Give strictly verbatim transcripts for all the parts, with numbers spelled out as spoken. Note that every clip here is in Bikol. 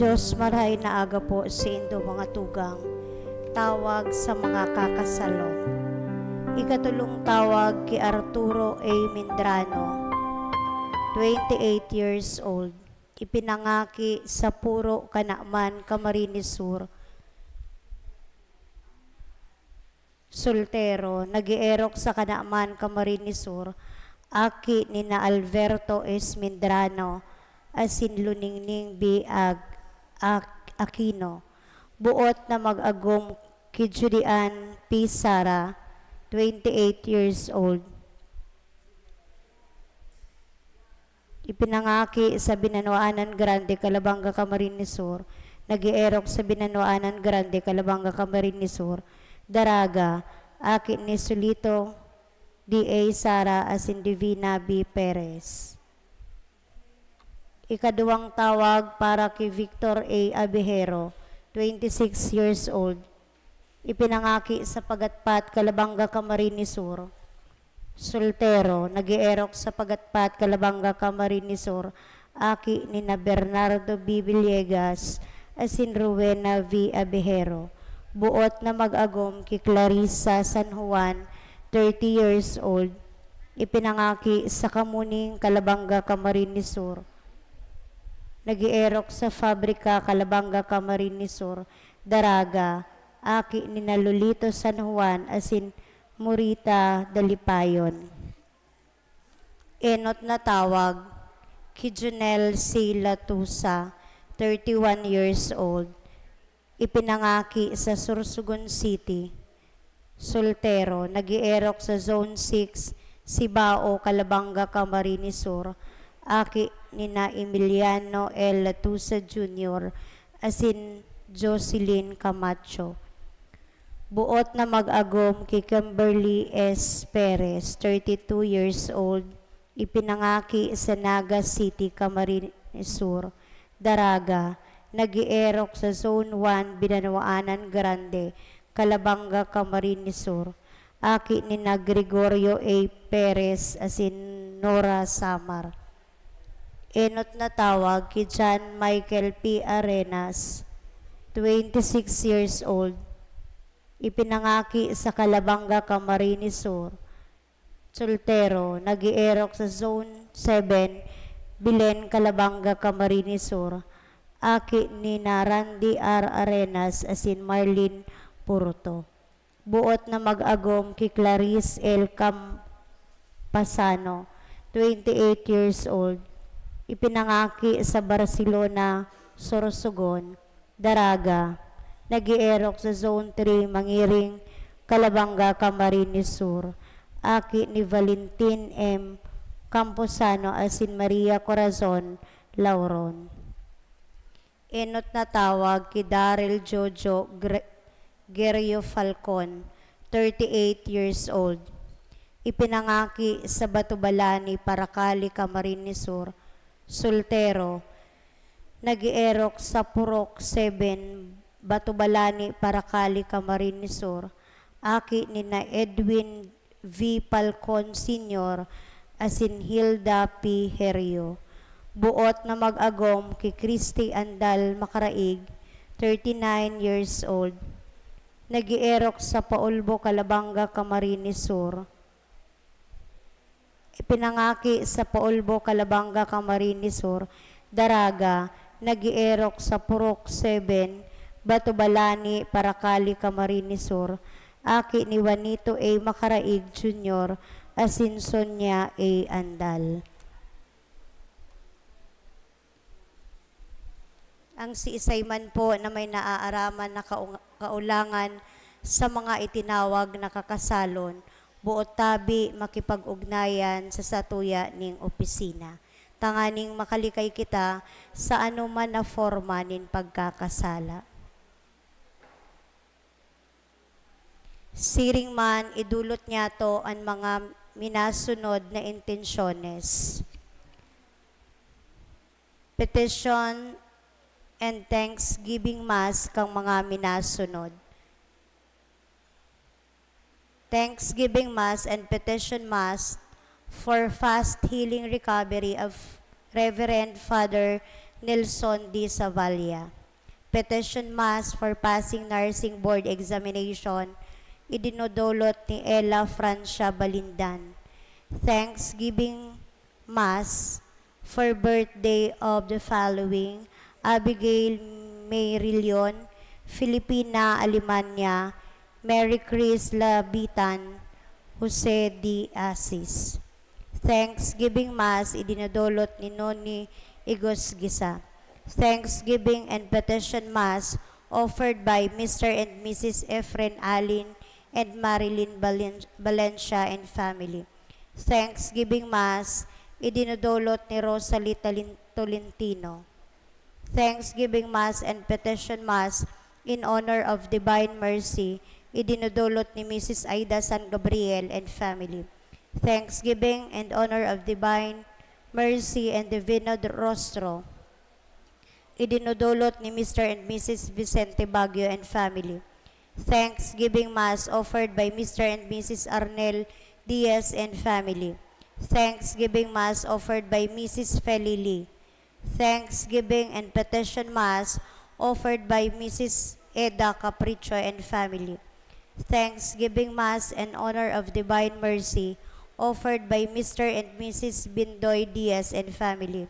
Diyos, marahay na aga po saindo mga tugang. Tawag sa mga kakasalon. Ikatulong tawag ki Arturo A. Mindrano, twenty-eight years old. Ipinangaki sa Puro, Canaman, Camarines Sur. Soltero, nag-eerok sa Canaman, Camarines Sur, aki ni na Alberto S. Mindrano asin Luningning B. Ag-, Ak-, Aquino. Buot na mag-agom ki Judy Ann P. Sara, twenty-eight years old. Ipinangaki sa Binanuanan Grande, Calabanga, Camarines Sur. Nag-eerok sa Binanuanan Grande, Calabanga, Camarines Sur. Daraga, aki ni Solito D A Sara asin Divina B. Perez. Ikaduwang tawag para ki Victor A. Abejero, twenty-six years old. Ipinangaki sa Pagatpat, Calabanga, Camarines Sur. Soltero, nag-eerok sa Pagatpat, Calabanga, Camarines Sur, aki ni na Bernardo B. Villegas asin Rowena V. Abejero. Buot na mag-agom ki Clarissa San Juan, thirty years old, ipinangaki sa Kamuning, Calabanga, Camarines Sur. Nag-eerok sa Fabrica, Calabanga, Camarines Sur, Daraga, aki ni na Lolito San Juan asin Morita Dalipayon. Enot na tawag, ki Junel C. Latusa, thirty-one years old, ipinangaki sa Sorsogon City. Soltero, nag-eerok sa Zone six, Cibao, Calabanga, Camarines Sur, aki ni na Emiliano L. Latusa Junior asin Jocelyn Camacho. Buot na mag-agom ki Kimberly S. Perez, thirty-two years old, ipinangaki sa Naga City, Camarines Sur, Daraga, nag-eerok sa Zone one, Binanuanan Grande, Calabanga, Camarines Sur, aki ni na Gregorio A. Perez asin Nora Samar. Enot na tawag ki John Michael P. Arenas, twenty-six years old, ipinangaki sa Calabanga, Camarines Sur. Soltero, nag-eerok sa Zone seven, Belen, Calabanga, Camarines Sur, aki ni na Randy R. Arenas asin Marlene Puruto. Buot na mag-agom ki Clarice L. Campasano, twenty-eight years old, ipinangaki sa Barcelona, Sorsogon, Daraga, nag-eerok sa Zone three, Mangiring, Calabanga, Camarines Sur, aki ni Valentin M. Camposano asin Maria Corazon Lauron. Enot na tawag ki Daryl Jojo Gre-, Gerio Falcon, thirty-eight years old. Ipinangaki sa Batubalani, Paracali, Camarines Sur, soltero, nag-eerok sa Purok seven, Batubalani, Paracali, Camarines Sur, aki ni na Edwin V. Falcon Senior asin Hilda P. Herio. Buot na mag-agom ki Christy Andal Macaraig, thirty-nine years old, nag-eerok sa Paulbo, Calabanga, Camarines Sur. Ipinangaki sa Paulbo, Calabanga, Camarines Sur, Daraga, nag-eerok sa Purok seven, Batubalani, Paracali, Camarines Sur, aki ni Juanito A. Macaraig Junior asin Sonia A. Andal. Ang siisay man po na may naaaraman na kaung-, kaulangan sa mga itinawag na kakasalon, boot tabi makipag-ugnayan sa satuya ning opisina, tanganing makalikay kita sa anoman na forma nin pagkakasala. Siring man, idulot niyato an mga minasunod na intensyones. Petition and Thanksgiving Mass kan mga minasunod. Thanksgiving Mass and Petition Mass for fast healing recovery of Reverend Father Nelson D. Savalla. Petition Mass for passing Nursing Board examination, idinodolot ni Ella Francia Balindan. Thanksgiving Mass for birthday of the following: Abigail May Rillion, Filipina, Alemania, Mary Chris Labitan, Jose de Asis. Thanksgiving Mass idinodolot ni Noni Igosgisa. Thanksgiving and petition Mass offered by Mister and Missus Efren Alin and Marilyn Valen-, Valencia and family. Thanksgiving Mass idinodolot ni Rosalie Talin-, Tolentino. Thanksgiving Mass and petition Mass in honor of Divine Mercy, idinodolot ni Missus Aida San Gabriel and family. Thanksgiving and honor of Divine Mercy and Divino Rostro, idinodolot ni Mister and Missus Vicente Baguio and family. Thanksgiving Mass offered by Mister and Missus Arnel Diaz and family. Thanksgiving Mass offered by Missus Feli Lee. Thanksgiving and petition Mass offered by Missus Eda Capricho and family. Thanksgiving Mass in honor of Divine Mercy offered by Mister and Missus Bindoy Diaz and family.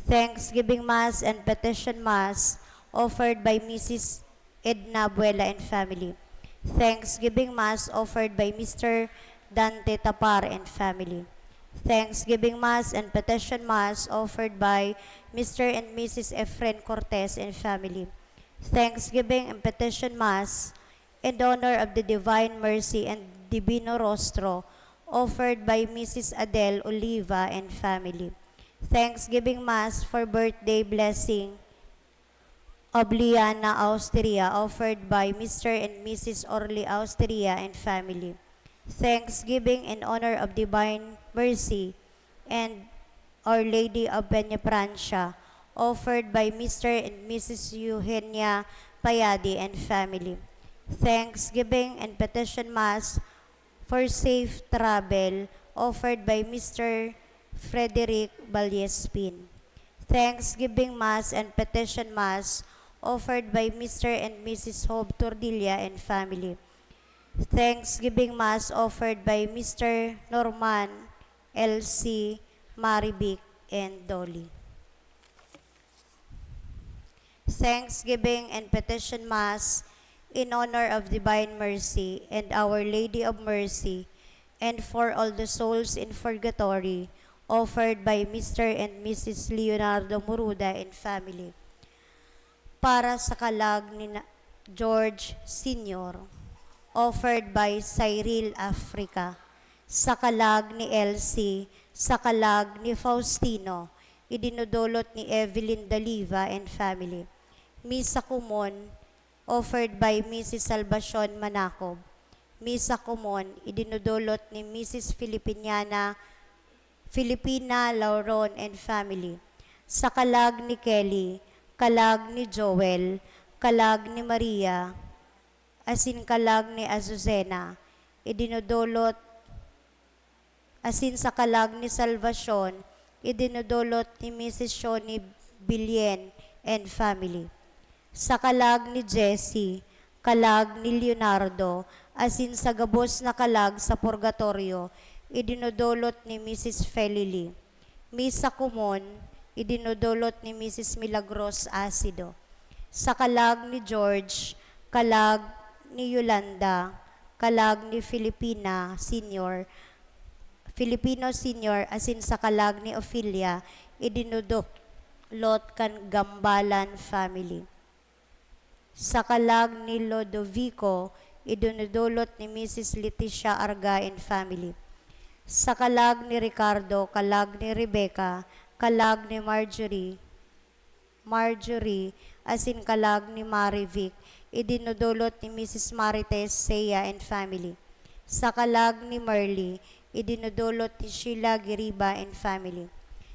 Thanksgiving Mass and petition Mass offered by Missus Edna Abuela and family. Thanksgiving Mass offered by Mister Dante Tapar and family. Thanksgiving Mass and petition Mass offered by Mister and Missus Efren Cortez and family. Thanksgiving and petition Mass in honor of the Divine Mercy and Divino Rostro offered by Missus Adele Oliva and family. Thanksgiving Mass for birthday blessing of Liana Austria, offered by Mister and Missus Orly Austria and family. Thanksgiving in honor of Divine Mercy and Our Lady of Peñafrancia, offered by Mister and Missus Eugenia Payadi and family. Thanksgiving and petition Mass for safe travel, offered by Mister Frederick Vallespin. Thanksgiving Mass and petition Mass offered by Mister and Missus Hope Tordilla and family. Thanksgiving Mass offered by Mister Norman, Elsie, Marivic, and Dolly. Thanksgiving and petition Mass in honor of Divine Mercy and Our Lady of Mercy, and for all the souls in purgatory, offered by Mister and Missus Leonardo Muruda and family. Para sa kalag ni na-, George Senior, offered by Cyril Africa. Sa kalag ni Elsie, sa kalag ni Faustino, idinodolot ni Evelyn Daliva and family. Misa Common, offered by Missus Salvacion Manacob. Misa Common, idinodolot ni Missus Filipiniana, Filipina Lauron and family. Sa kalag ni Kelly, kalag ni Joel, kalag ni Maria, asin kalag ni Azucena, idinodolot asin sa kalag ni Salvacion, idinodolot ni Missus Shoni Billen and family. Sa kalag ni Jessie, kalag ni Leonardo, asin sa gabos na kalag sa purgatorio, idinodolot ni Missus Felili. Misa Common, idinodolot ni Missus Milagros Acido. Sa kalag ni George, kalag ni Yolanda, kalag ni Filipina Senior, Filipino Senior, asin sa kalag ni Ofelia, idinodolot kan Gambalan family. Sa kalag ni Lodovico, idinodolot ni Missus Leticia Arga and family. Sa kalag ni Ricardo, kalag ni Rebecca, kalag ni Marjorie, Marjorie, asin kalag ni Marivic, idinodolot ni Missus Marites Sea and family. Sa kalag ni Merly, idinodolot ni Sheila Giriba and family.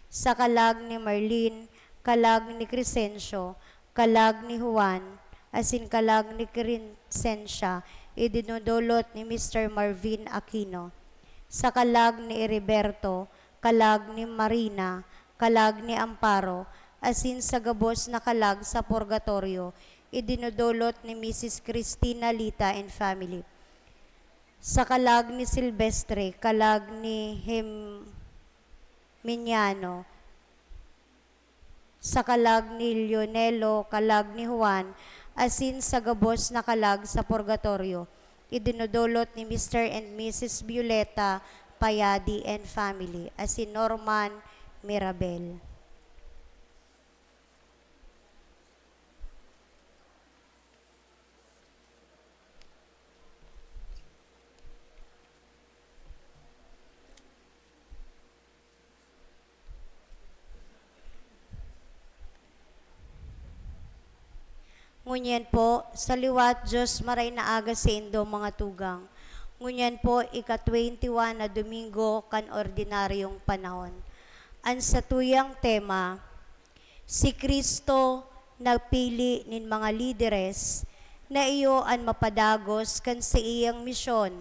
Sa kalag ni Marlene, kalag ni Crescencio, kalag ni Juan, asin kalag ni Crescencia, idinodolot ni Mister Marvin Aquino. Sa kalag ni Heriberto, kalag ni Marina, kalag ni Amparo, asin sa gabos na kalag sa purgatorio, idinodolot ni Misis Cristina Lita and family. Sa kalag ni Silvestre, kalag ni Himiniano, sa kalag ni Leonelo, kalag ni Juan, asin sa gabos na kalag sa purgatorio, idinodolot ni Mister and Missus Violeta Payadi and family, asin Norman Mirabel. Ngunyan po, sa liwat, Diyos, maray na aga saindo, mga tugang. Ngunyan po, ika-twenty-one na Domingo kan ordinaryong panahon. An satuyang tema, si Cristo napili nin mga lideres na iyo an mapadagos kan saiyang misyon,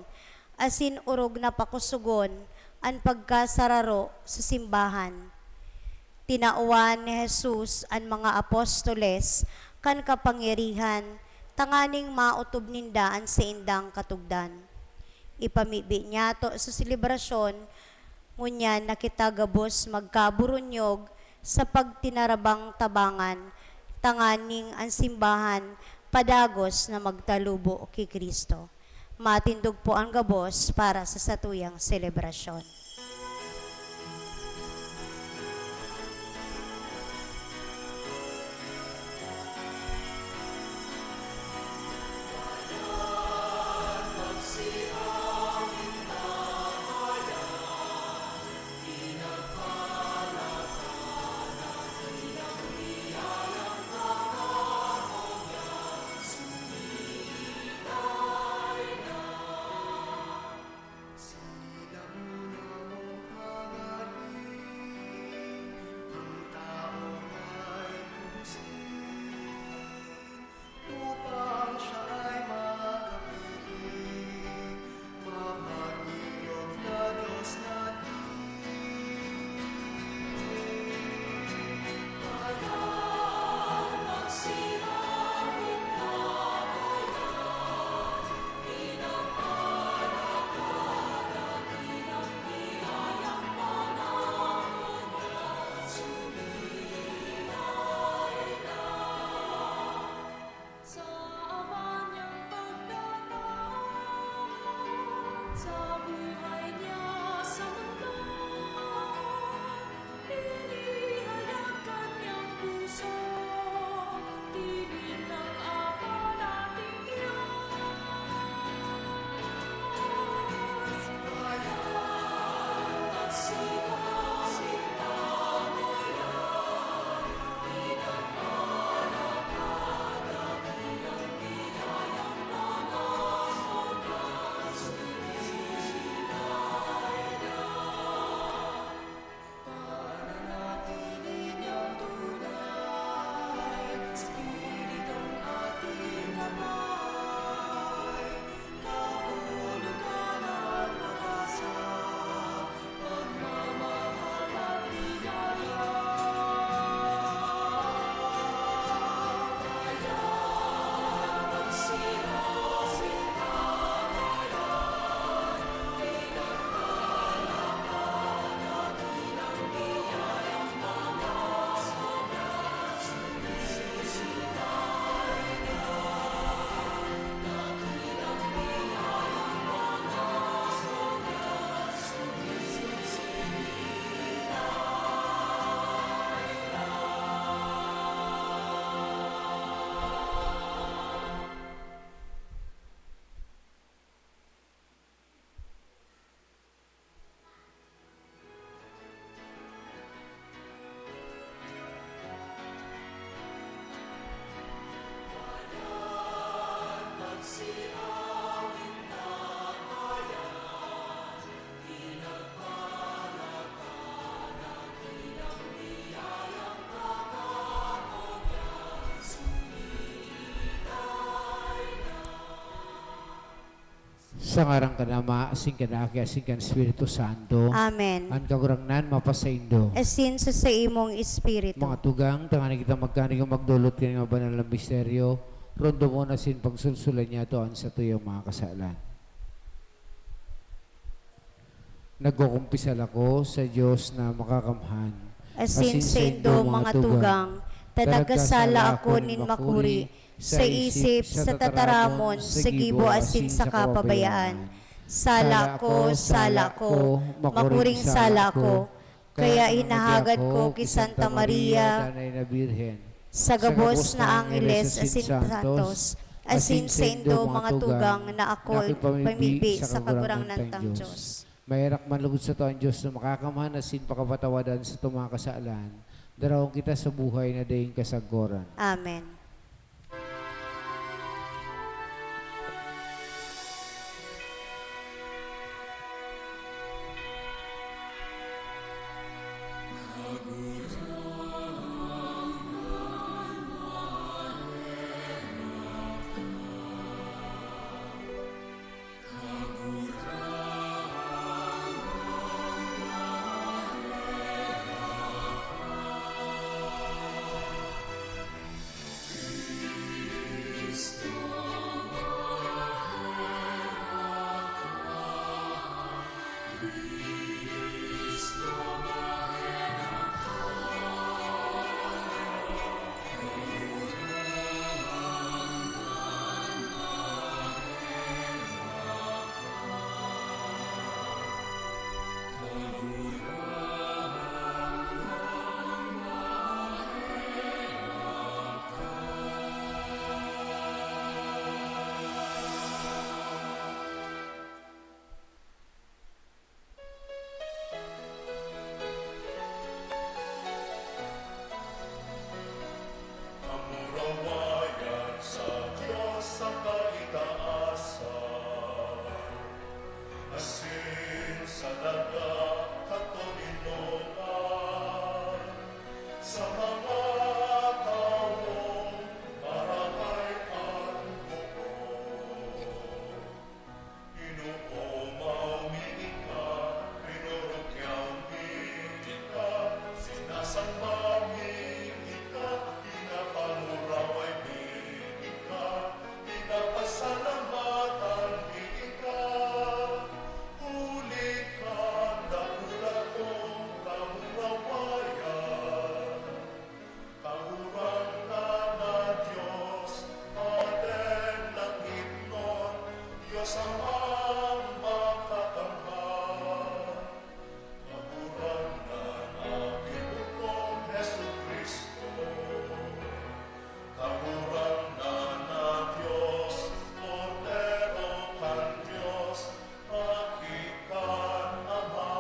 asin orog na pakosogon an pagkasararo sa simbahan. Tinawan ni Jesus an mga apostoles kan kapangyarihan tanganing maotob ninda an saindang katugdan. Ipamibi niyato sa selebrasyon, ngunyan na kita gabos magkaburunyog sa pagtinarabang-tabangan, tanganing an simbahan padagos na magtalubo ki Cristo. Matindog po an gabos para sa satuyang selebrasyon. Sa ngaran kan Ama, asin kan Aki, asin kan Espiritu Santo. Amen. An Kagurangnan mapasaindo. Asin sa saimong espiritu. Mga tugang, tanganing kita magkaning magdolot kan mga banal na misteryo, romdomon asin pagsulsulan niyato an satuyang mga kasalan. Nagkukumpisal ako sa Dios na makakamhan. Asin saindo, mga tugang, ta nagkasala ako nin makuri, sa isip, sa tataramon, sa gibo, asin sa kapabayaan. Sala ko, sala ko, makuring sala ko. Kaya hinahagad ko ki Santa Maria, Danay na Birhen, sa gabos na angeles asin santos, asin saindo, mga tugang, na ako pamibi sa Kagurangnan tang Dios. Maherak man lugod sato an Dios na makakamhan asin pakapatawadan satong mga kasalan. Daraon kita sa buhay na daing kasagkoran. Amen. Kamurawayan sa Dios sa kaitaasan, asin sa daga katoninongan, sa mga tawong marahay an buko. Inoomaw mi ika, rinorokyaw mi ika, sinasamba mi ika, pinapanguraway mi ika, pinapasalamatan mi ika, huli kan dakula kong kamurawayan. Kagurangnan na Dios, Pader na ngitnon, Dios Amang makakamhan. Kagurangnan na Ginoo kong Jesu-Cristo. Kagurangnan na Dios, Kordero kan Dios, aki kan Ama.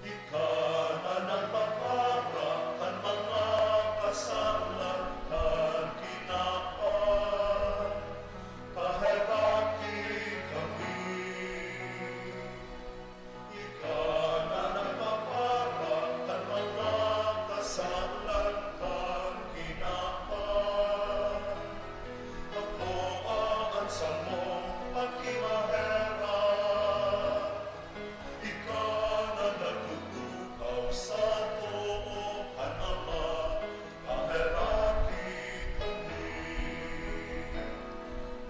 Ika na nagpapara kan mga kasalan kan kinaban, paheraki kami. Ika na nagpapara kan mga kasalan kan kinaban, pakoa an samong pagkimaherak. Ika na nagtutukaw sa too kan Ama, paheraki kami.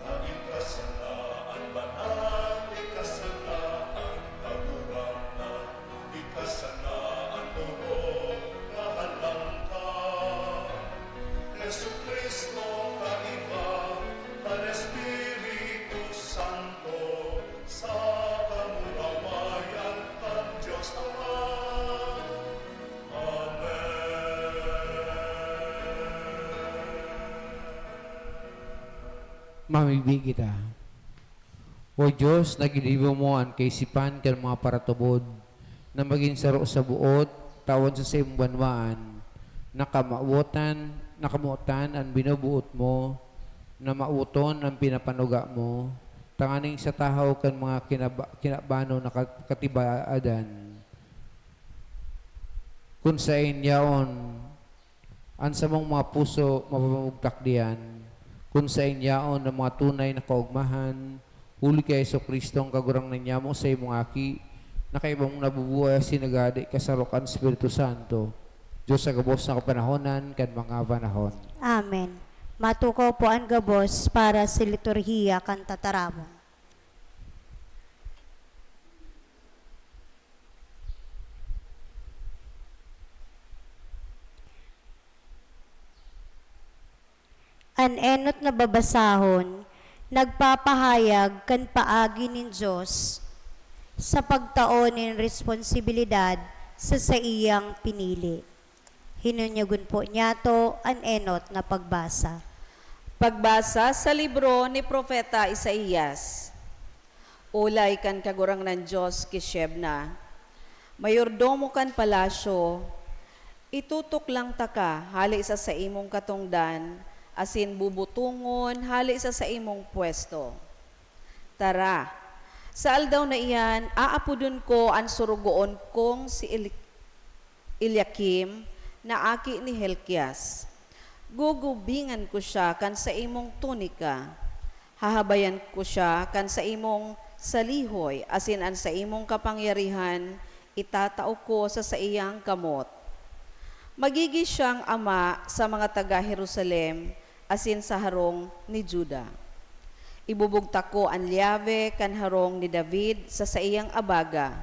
Dai ka sana an banal, ika sana an Kagurangnan, ika sana an orog na halangkaw. Jesu-Cristo, kaiba kan Espiritu Santo, sa kamurawayan kan Dios Ama. Amen. Mamigbi kita. O Dios, na ginibo mo an kaisipan kan mga paratubod na magin saro sa boot, tawan sa saimong banwaan, na kamawotan, na kamotan an binoboot mo, na mawoton an pinapanuga mo, tanganing sa tahaw kan mga kinaba-, kinabanon na kat-, katibaadan. Kun saen yaon an samong mga puso mapamugtak diyan, Kun saen yaon an mga tunay na kaogmahan, huli ki Jesu-Cristo an Kagurangnan nyamo sa imong Aki, na kaiba mong nabubuhay asin naghahade ka sa harong kan Espiritu Santo, Dios sa gabos na kapanahonan kan mga panahon. Amen. Matukaw po an gabos para sa liturhiya kan tataramon. An enot na babasahon nagpapahayag kan paagi nin Dios sa pagtao nin responsibilidad sa saiyang pinili. Hinunyagon po niyato an enot na pagbasa. Pagbasa sa libro ni Propeta Isaias. Olay kan Kagurangnan Dios ki Shebna, mayordomo kan palasyo, "Itutuklang taka hale sa saimong katongdan asin bubutongon hale sa saimong pwesto. Tara, sa aldaw na iyan, aapodon ko an sorogoon kong si Eli-, Eliakim na aki ni Hilkias. Gugubingan ko siya kan saimong tunika. Hahabayan ko siya kan saimong salihoy, asin an saimong kapangyarihan itatao ko sa saiyang kamot. Magigi siyang ama sa mga taga Jerusalem asin sa harong ni Juda. Ibubugtak ko an lyabe kan harong ni David sa saiyang abaga.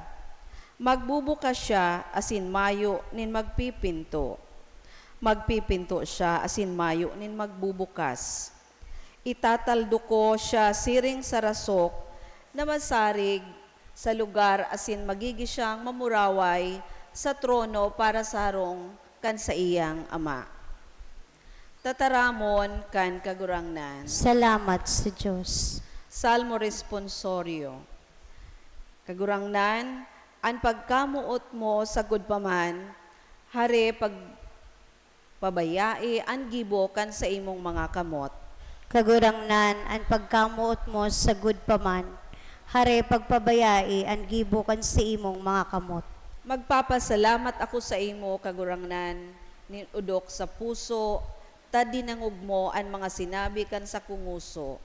Magbubukas siya asin mayo nin magpipinto. Magpipinto siya asin mayo nin magbubukas. Itataldo ko siya siring sa rasok na masarig sa lugar asin magigi siyang mamuraway sa trono para sa harong kan saiyang ama." Tataramon kan Kagurangnan. Salamat sa Dios. Salmo Responsorio. Kagurangnan, an pagkamoot mo sagkod pa man, hare pagpabayai an gibo kan saimong mga kamot. Kagurangnan, an pagkamoot mo sagkod pa man, hare pagpabayai an gibo kan saimong mga kamot. Magpapasalamat ako saimo, Kagurangnan, nin odok sa puso, ta dinangog mo an mga sinabi kan sakong ngoso.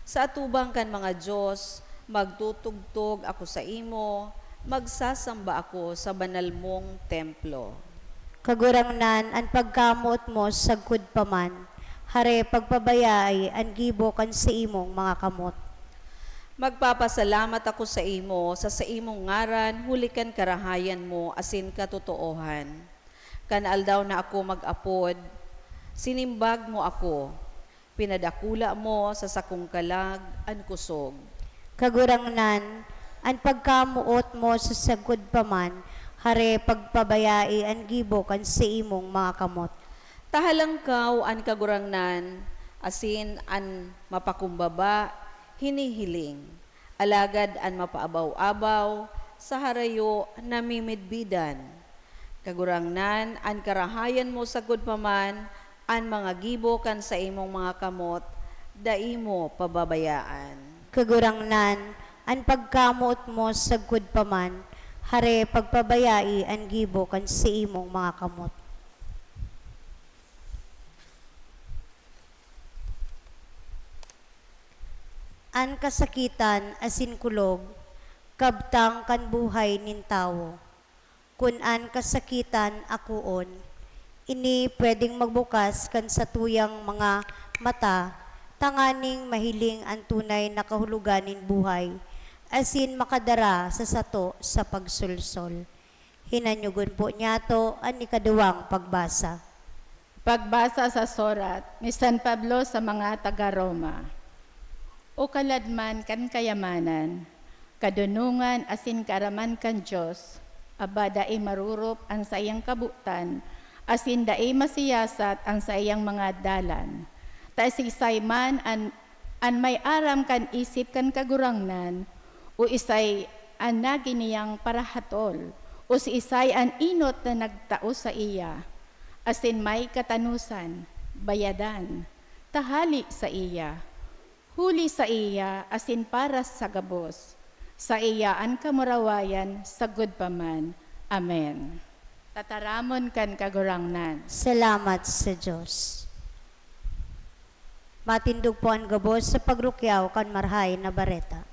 Sa atubang kan mga dios, magtutugtog ako saimo, magsasamba ako sa banal mong templo. Kagurangnan, an pagkamoot mo sagkod pa man, hare pagpabayai an gibo kan saimong mga kamot. Magpapasalamat ako saimo sa saimong ngaran huli kan karahayan mo asin katotoohan. Kan aldaw na ako mag-apod, sinimbag mo ako, pinadakula mo sa sakong kalag an kosog. Kagurangnan, an pagkamoot mo sa sagkod pa man, hare pagpabayai an gibo kan saimong mga kamot. Tahalangkaw an Kagurangnan, asin an mapakumbaba hinihiling. Alagad an mapaabaw-abaw sa harayo namimidbidan. Kagurangnan, an karahayan mo sagkod pa man, an mga gibo kan saimong mga kamot, dai mo pababayaan. Kagurangnan, an pagkamoot mo sagkod pa man, hare pagpabayai an gibo kan saimong mga kamot. An kasakitan asin kulog, kabtang kan buhay nin tawo. Kun an kasakitan akoon, ini pwedeng magbukas kan satuyang mga mata tanganing mahiling an tunay na kahulogan nin buhay asin makadara sa sato sa pagsolsol. Hinanyogon po niyato an ikaduwang pagbasa. Pagbasa sa surat ni San Pablo sa mga taga Roma. O kaladman kan kayamanan, kadonongan asin kaaraman kan Dios, aba, dai marorop an saiyang kabotan, asin dai masiyasat an saiyang mga dalan. Ta siisay man an, an may aram kan isip kan Kagurangnan, o isay an nagi niyang parahatol, o siisay an enot na nagtao saiya, asin may katanosan, bayadan, ta hale saiya, huli saiya, asin para sa gabos, saiya an kamurawayan sagkod pa man. Amen. Tataramon kan Kagurangnan. Salamat sa Dios. Patindog po an gabos sa pagrukyaw kan Marahay na Bareta.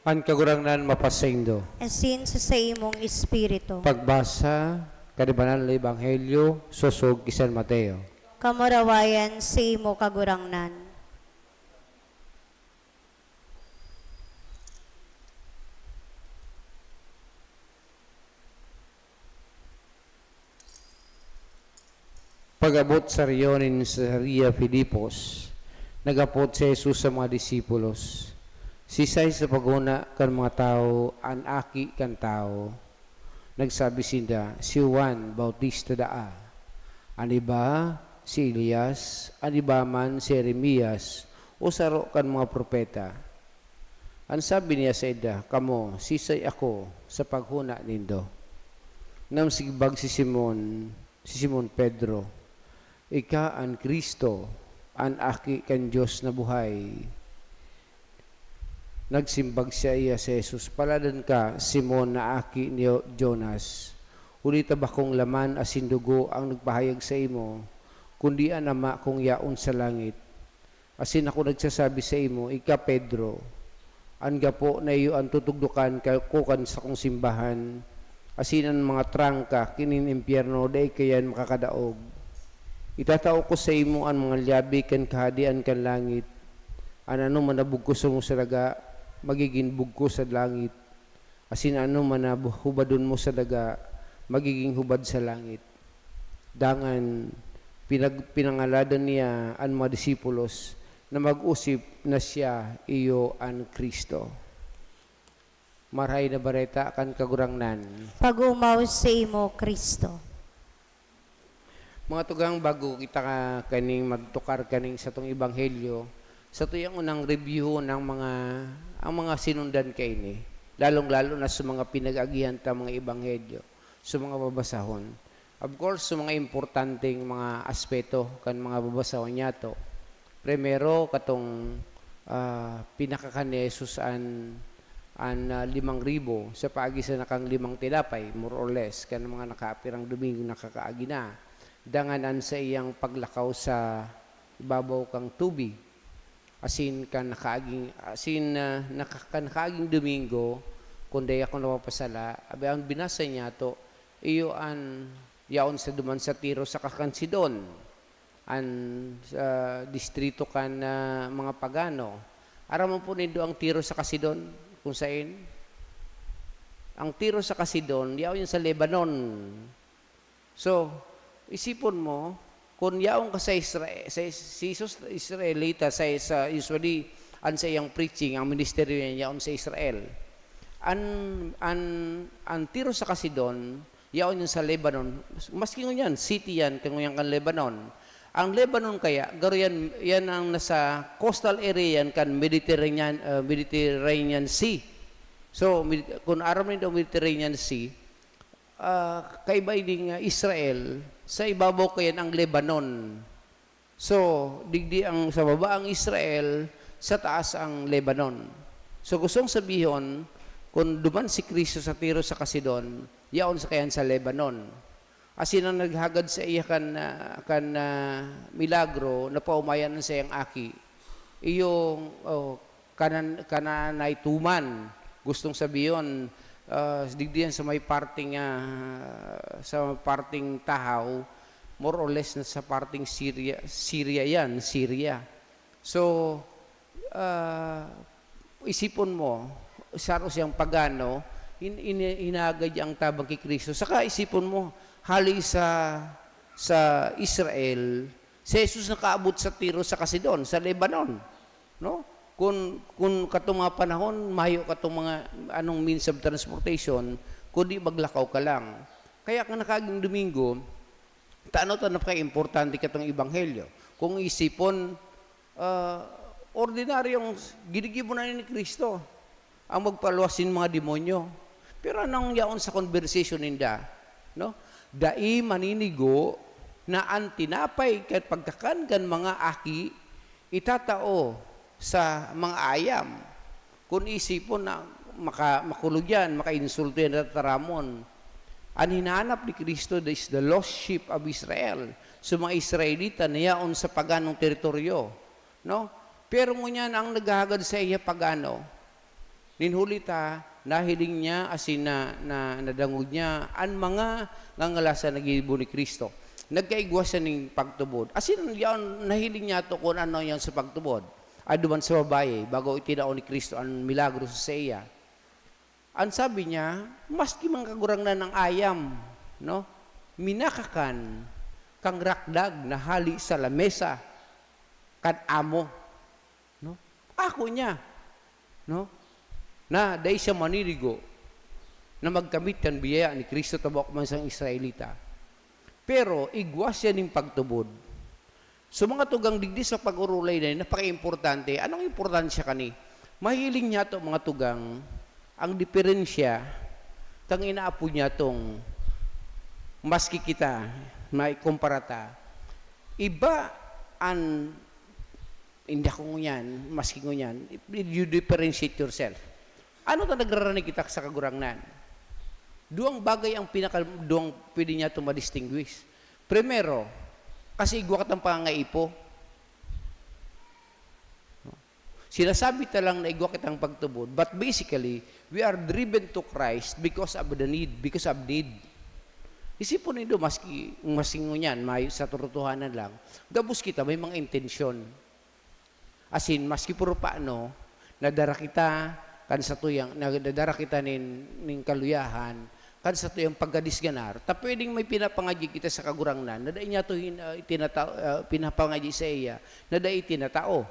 An Kagurangnan mapasaindo. Asin sa saimong espiritu. Pagbasa kan Banal na Ebanghelyo sosog ki San Mateo. Kamurawayan sa imo, Kagurangnan. Pag-abot sa rehiyon nin Cesarea Filipos, naghapot si Jesus sa mga disipulos, "Siisay sa paghona kan mga tawo an Aki kan Tawo?" Nagsabi sinda, "Si Juan Bautista daa, an iba, si Elias, an iba man, si Jeremias, o saro kan mga propeta." An sabi niya sainda, "Kamo, siisay ako sa paghona nindo?" Nagsimbag si Simon, si Simon Pedro, "Ika an Cristo, an Aki kan Dios na buhay." Nagsimbag saiya si Jesus, "Paladan ka, Simon na aki ni Jonas, huli ta bakong laman asin dugo an nagpahayag saimo, kundi an Ama kong yaon sa langit. Asin ako nagsasabi saimo, ika Pedro, an gapo na iyo an tutugdokan ka-, ko kan sakong simbahan, asin an mga trangka ki nin impyerno dai kaiyan makakadaog. Itatao ko saimo an mga lyabe kan Kahadean kan langit. An anoman na bugkos mo sa daga, magigin bugkos sa langit, asin anoman na bu-, hubadon mo sa daga, magigin hubad sa langit." Dangan pinag-, pinangaladan niya an mga disipulos na mag-osip na siya iyo an Cristo. Marahay na Bareta kan Kagurangnan. Pag-omaw saimo, Cristo. Mga tugang, bago kita ka-, kaning magtukar kaning satong ebanghelyo, satuyang unang review ng mga, ang mga sinundan kaini, lalong-lalo na sa mga pinag-agihan ta mga ebanghelyo, sa mga babasahon. Of course, sa mga importanteng mga aspeto kan mga babasahon niyato. Primero, katong, ah, pinakakan ni Jesus an, an, ah, limang ribo sa paagi sana kan limang tinapay, more or less, kan mga nakapirang Domingo nakakaagi na. Dangan an saiyang paglakaw sa ibabaw kan tubig. Asin kan nakaaging, asin, ah, naka-, kan nakaaging Domingo, kung dai ako napapasala, abi, ang binasa niyato, iyo an yaon sa duman sa Tiro saka kan Sidon, an, ah, distrito kan, ah, mga pagano. Aram man po nindo ang Tiro saka Sidon, kung sain? Ang Tiro saka Sidon, yaon yan sa Lebanon. So, isipon mo, kung yaon ka sa Isra-, sa Is-, si Jesus Israelita sa, sa, usually, an sa iyang preaching, ang ministeryo niya yaon sa Israel. An, an, an Tiro saka Sidon, yaon yan sa Lebanon. Maski ngunyan, city yan, kan ngunyan kan Lebanon. Ang Lebanon kaya, garo yan, yan ang nasa coastal area yan kan Mediterranean, ah, Mediterranean Sea. So, Med-, kung aram nindo ang Mediterranean Sea, ah, kaiba ini nga Israel, sa ibabaw kayan ang Lebanon. So, digdi ang, sa baba ang Israel, sa taas ang Lebanon. So, gustong sabihon, kung duman si Cristo sa Tiro saka Sidon, yaon sa kayan sa Lebanon. Asin ang naghagad saiya kan, ah, kan, ah, milagro, napaomayan an saiyang aki. Iyong, oh, kanan-, kananay tuman, gustong sabihon, ah, digdi yan sa may parteng, ah, sa parteng tahaw, more or less na sa parteng Syria, Syria yan, Syria. So, ah, isipon mo, saro siyang pagano, hin-, hin-, hinagad niya an tabang ki Cristo. Saka isipon mo, hali sa, sa Israel, si Jesus nakaabot sa Tiro saka Sidon, sa Lebanon, no? Kun, kun katong mga panahon, mayo katong mga anong means of transportation, kundi maglakaw ka lang. Kaya kan nakaaging Domingo, tano ta napakaimportante katong ebanghelyo. Kung isipon, ah, ordinaryong ginigibo na ni Cristo ang magpaluwas nin mga demonyo. Pero anong yaon sa conversation ninda, no? Dai maninigo na an tinapay kan pagkakan kan mga aki itatao sa mga ayam. Kun isipon na maka-, makulog yan, makainsulto yan, tataramon. An hinahanap ni Cristo is the lost sheep of Israel. So, mga Israelita na yaon sa paganong teritoryo, no? Pero ngunyan, ang naghahagad saiya pagano, nin huli ta, nahiling niya asin na, na, nadangog niya an mga ngangalasan na ginibo ni Cristo. Nagkaigwa siya nin pagtubod. Asin yaon, nahiling niya to kun ano yan sa pagtubod. Ay, duman sa babayi, bago itinao ni Cristo an milagro sa saiya. An sabi niya, "Maski man, Kagurangnan, an ayam, no, minakakan kan rakdag na hali sa lamesa kan amo." No? Ako niya, no? Na dai siya maninigo na magkamit kan biyaya ni Cristo ta bako man siyang Israelita. Pero igwa siya nin pagtubod. So, mga tugang, digdi sa pag-orolay na yun, napaka-importante. Anong importansya kani? Mahiling niya to, mga tugang, ang diferensya kang inaapo niya tong maski kita, maikumpara ta. Iba an, hindi ako ngunyan, maski ngunyan, you differentiate yourself. Ano ta nagrarani kita sa Kagurangnan? Duwang bagay ang pinaka, duwang pwede niya to ma-distinguish. Primero, kasi igwa kitang pangangaipo. Sinasabi ta lang na igwa kitang pagtubod, but basically, we are driven to Christ because of the need, because of need. Isipon nindo, maski, maski ngunyan, may, sa totohanan lang, gabos kita, may mga intensyon. Asin, maski puro paano, nadara kita kan satuyang, nadara kita nin, nin kaluyahan, kan satuyang pagkadisganar, ta pwedeng may pinapangadyi kita sa Kagurangnan na dai niya to hin-, ah, itinata-, ah, pinapangadyi saiya, na dai itinatao.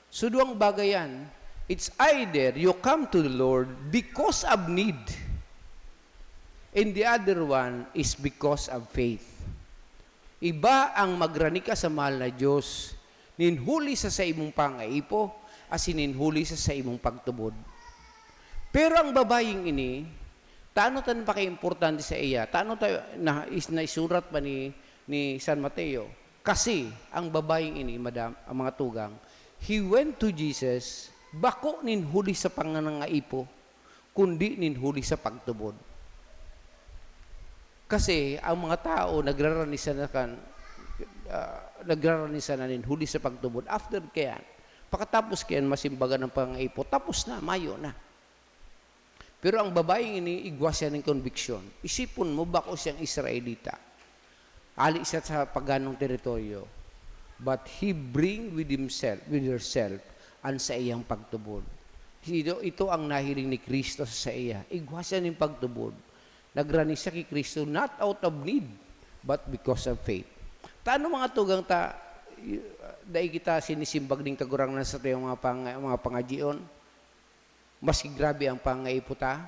So, duwang bagay yan. It's either you come to the Lord because of need, and the other one is because of faith. Iba ang magrani ka sa mahal na Diyos nin huli sa saimong pangaipo, asin nin huli sa saimong pagtubod. Pero ang babayeng ini, tano ta napakaimportante saiya, tano ta na, is, naisurat pa ni, ni San Mateo. Kasi ang babayeng ini, madam, ang mga tugang, he went to Jesus, bako nin huli sa pangangaipo, kundi nin huli sa pagtubod. Kasi ang mga tao nagrarani sana kan, ah, nagrarani sana nin huli sa pagtubod. After kayan, pakatapos kayan, masimbagan ang pangaipo, tapos na, mayo na. Pero ang babayeng ini, igwa siya nin konbiksyon. Isipon mo, bako siyang Israelita. Ali siya sa paganong teritoryo. But he bring with himself, with herself, an saiyang pagtubod. Ito, ito ang nahiling ni Cristo sa saiya. Igwa siya nin pagtubod. Nagrani siya ki Cristo not out of need, but because of faith. Tano, mga tugang, ta, y-, dai kita sinisimbag nin Kagurangnan sa tuyang mga pang-, mga pangadyion? Maski grabe ang pangaipo ta,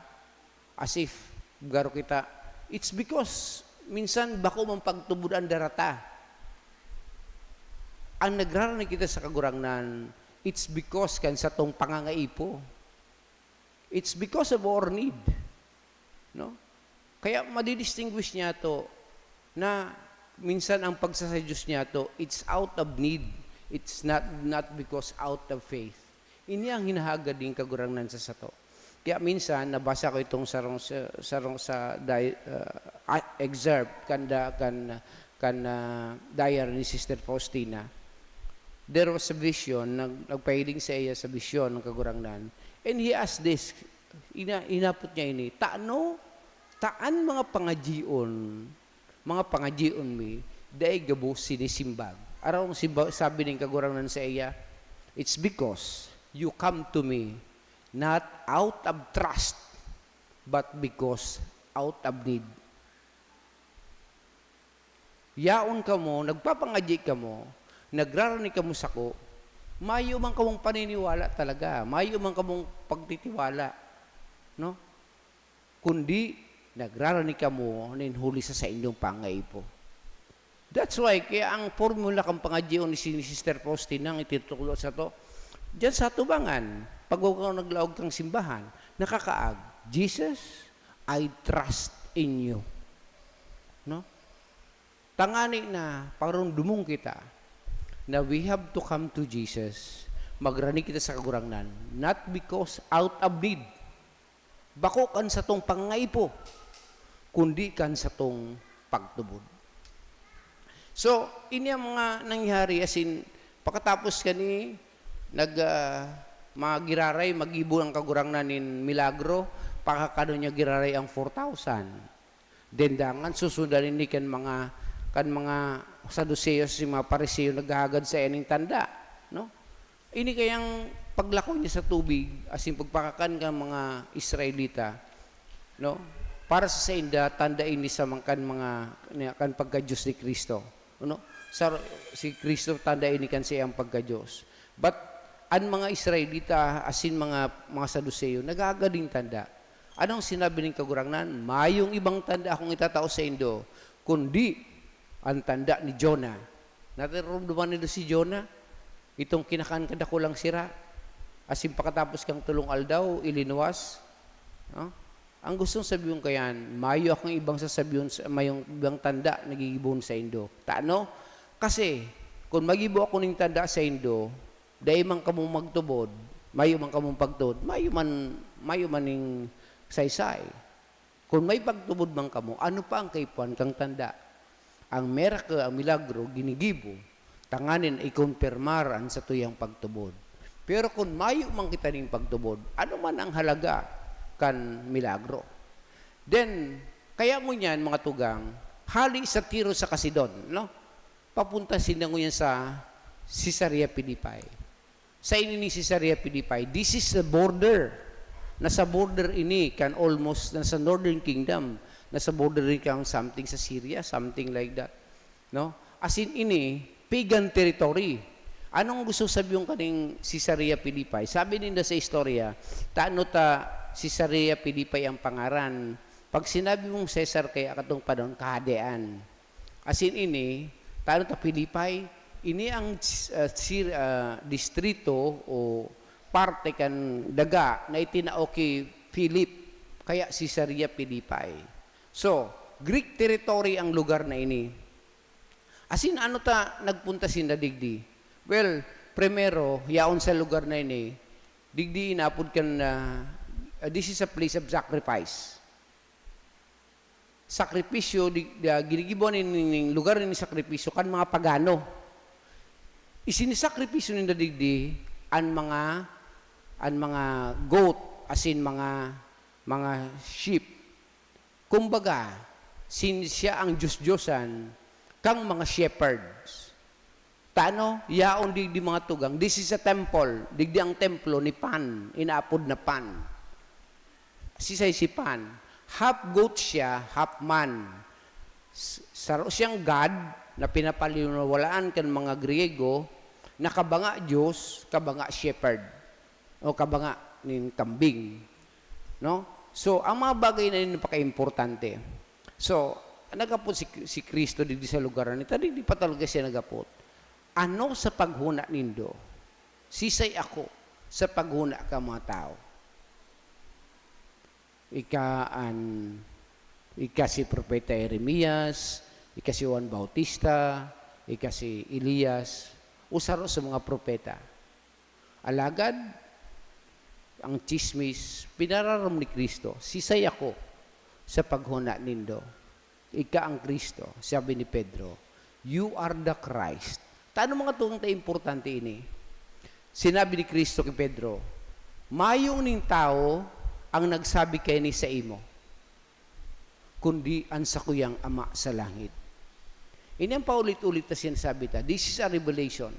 as if garo kita, it's because minsan bako man pagtubod an dara ta. An nagrarani kita sa Kagurangnan, it's because kan satong pangangaipo. It's because of our need. No? Kaya madi-distinguish niya to na minsan ang pagsasadyos niya to, it's out of need. It's not, not because out of faith. Ini ang hinahagad nin Kagurangnan sa sato. Kaya minsan, nabasa ko itong sarong sa, sarong sa day-, ah, ah, excerpt kan da-, kan, kan, ah, diary ni Sister Faustina. There was a vision, nag-, nagpahiling saiya sa vision ng Kagurangnan. And he asked this, ina-, inapot niya ini, "Tano, taan mga pangadyion, mga pangadyion mi, dai gabos sinisimbag?" Araw ang simba-, sabi ning Kagurangnan saiya, "It's because you come to me not out of trust, but because out of need." Yaon kamo, nagpapangadyi kamo, nagrarani kamo sako, mayo man kamong paniniwala talaga, mayo man kamong pagtitiwala, no? Kundi nagrarani kamo nin huli sa saindong pangaipo. That's why, kaya ang formula kan pangadyion ni si, ni Sister Faustina ang itinutukdo sato, diyan sa atubangan, pag wag kang naglaog kang simbahan, nakakaag, "Jesus, I trust in you." No? Tangani na parundumon kita na we have to come to Jesus. Magrani kita sa Kagurangnan, not because out of need, bako kan satong pangaipo, kundi kan satong pagtubod. So, ini ang mga nangyari, as in, pakatapos kani, nag, ah, magiraray, magibo ang Kagurangnan nin milagro, pakakano niya giraray ang four thousand. Then dangan susundan ini kan mga, kan mga Saduceo, si mga Pariseo naghahagad sa ining tanda, no? Ini kayang paglako niya sa tubig, asin pagpakakan kan mga Israelita, no? Para sa sainda, tanda ini sa mga, kan mga, kan pagka-Dios ni Cristo, no? Sa, si Cristo, tanda ini kan saiyang pagka-Dios. But an mga Israelita asin mga, mga Saduceo, naghahagad nin tanda. Anong sinabi nin Kagurangnan? "Mayong ibang tanda akong itatao saindo, kundi an tanda ni Jonah." Naromdoman nindo si Jonah? Itong kinakan kan dakulang sira, asin pakatapos kan tolong aldaw, ilinuwas. No? Ang gustong sabihon kayan, mayo akong ibang sasabihon sa, mayong ibang tanda na gigibohon saindo. Ta ano? Kasi, kun magibo ako nin tanda saindo, dai man kamo magtubod, mayo man kamong pagtubod, mayo man, mayo man nin saysay. Kun may pagtubod man kamo, ano pa ang kaipuhan kan tanda? Ang miracle, ang milagro, ginigibo tanganing i-konfirmar an satuyang pagtubod. Pero kun mayo man kita nin pagtubod, ano man ang halaga kan milagro? Then, kaya ngunyan, mga tugang, hali sa Tiro saka Sidon, no? Papunta sinda ngunyan sa Caesarea Philippi. Saen ini Caesarea Philippi? This is the border. Nasa border ini kan almost, nasa Northern Kingdom. Nasa border ini kan something sa Syria, something like that. No? As in, ini, pagan territory. Anong gusto sabihon kaning Caesarea Philippi? Sabi ninda sa istorya, tano ta Caesarea Philippi ang pangaran. Pag sinabi mong Caesar kaya katong panahon, kahadean. As in, ini, tano ta Philippi, ini ang, ah, sir-, ah, distrito o parte kan daga na itinao ki Philip, kaya Caesarea Philippi. So, Greek territory ang lugar na ini. As in, ano ta nagpunta sinda digdi? Well, primero, yaon sa lugar na ini, digdi inapod kan, ah, this is a place of sacrifice. Sakripisyo, di, di, ah, ginigibo nin, nin, nin lugar nin sakripisyo kan mga pagano. Isinisakripisyo ninda digdi an mga, an mga goat, as in mga, mga sheep. Kumbaga, sin-, siya ang Diyos-Diyosan kang mga shepherds. Ta ano, yaon digdi mga tugang. This is a temple. Digdi ang templo ni Pan, inaapod na Pan. Sisay si Pan? Half goat siya, half man. S-, saro siyang God na pinapaliniwalaan kan mga Griego na kabanga Diyos, kabanga shepherd, o kabanga nin kambing. No? So, ang mga bagay na yun napaka-importante. So, nagapot si, si Cristo digdi sa lugar na ito. Digdi pa talaga siya nagapot. Ano sa paghona nindo? Sisay ako sa paghona kan mga tawo? Ika an, ika si Propeta Jeremias, ika si Juan Bautista, ika si Elias, o saro sa mga propeta. Alagad, ang tsismis, pinararom ni Cristo, "Sisay ako sa paghona nindo?" "Ika ang Cristo," sabi ni Pedro. "You are the Christ." Tano mga tugang ta importante ini? Sinabi ni Cristo ki Pedro, "Mayo ning tawo ang nagsabi kaini saimo, kundi an sakuyang Ama sa langit." Ini ang paulit-ulit na sinasabi ta. This is a revelation.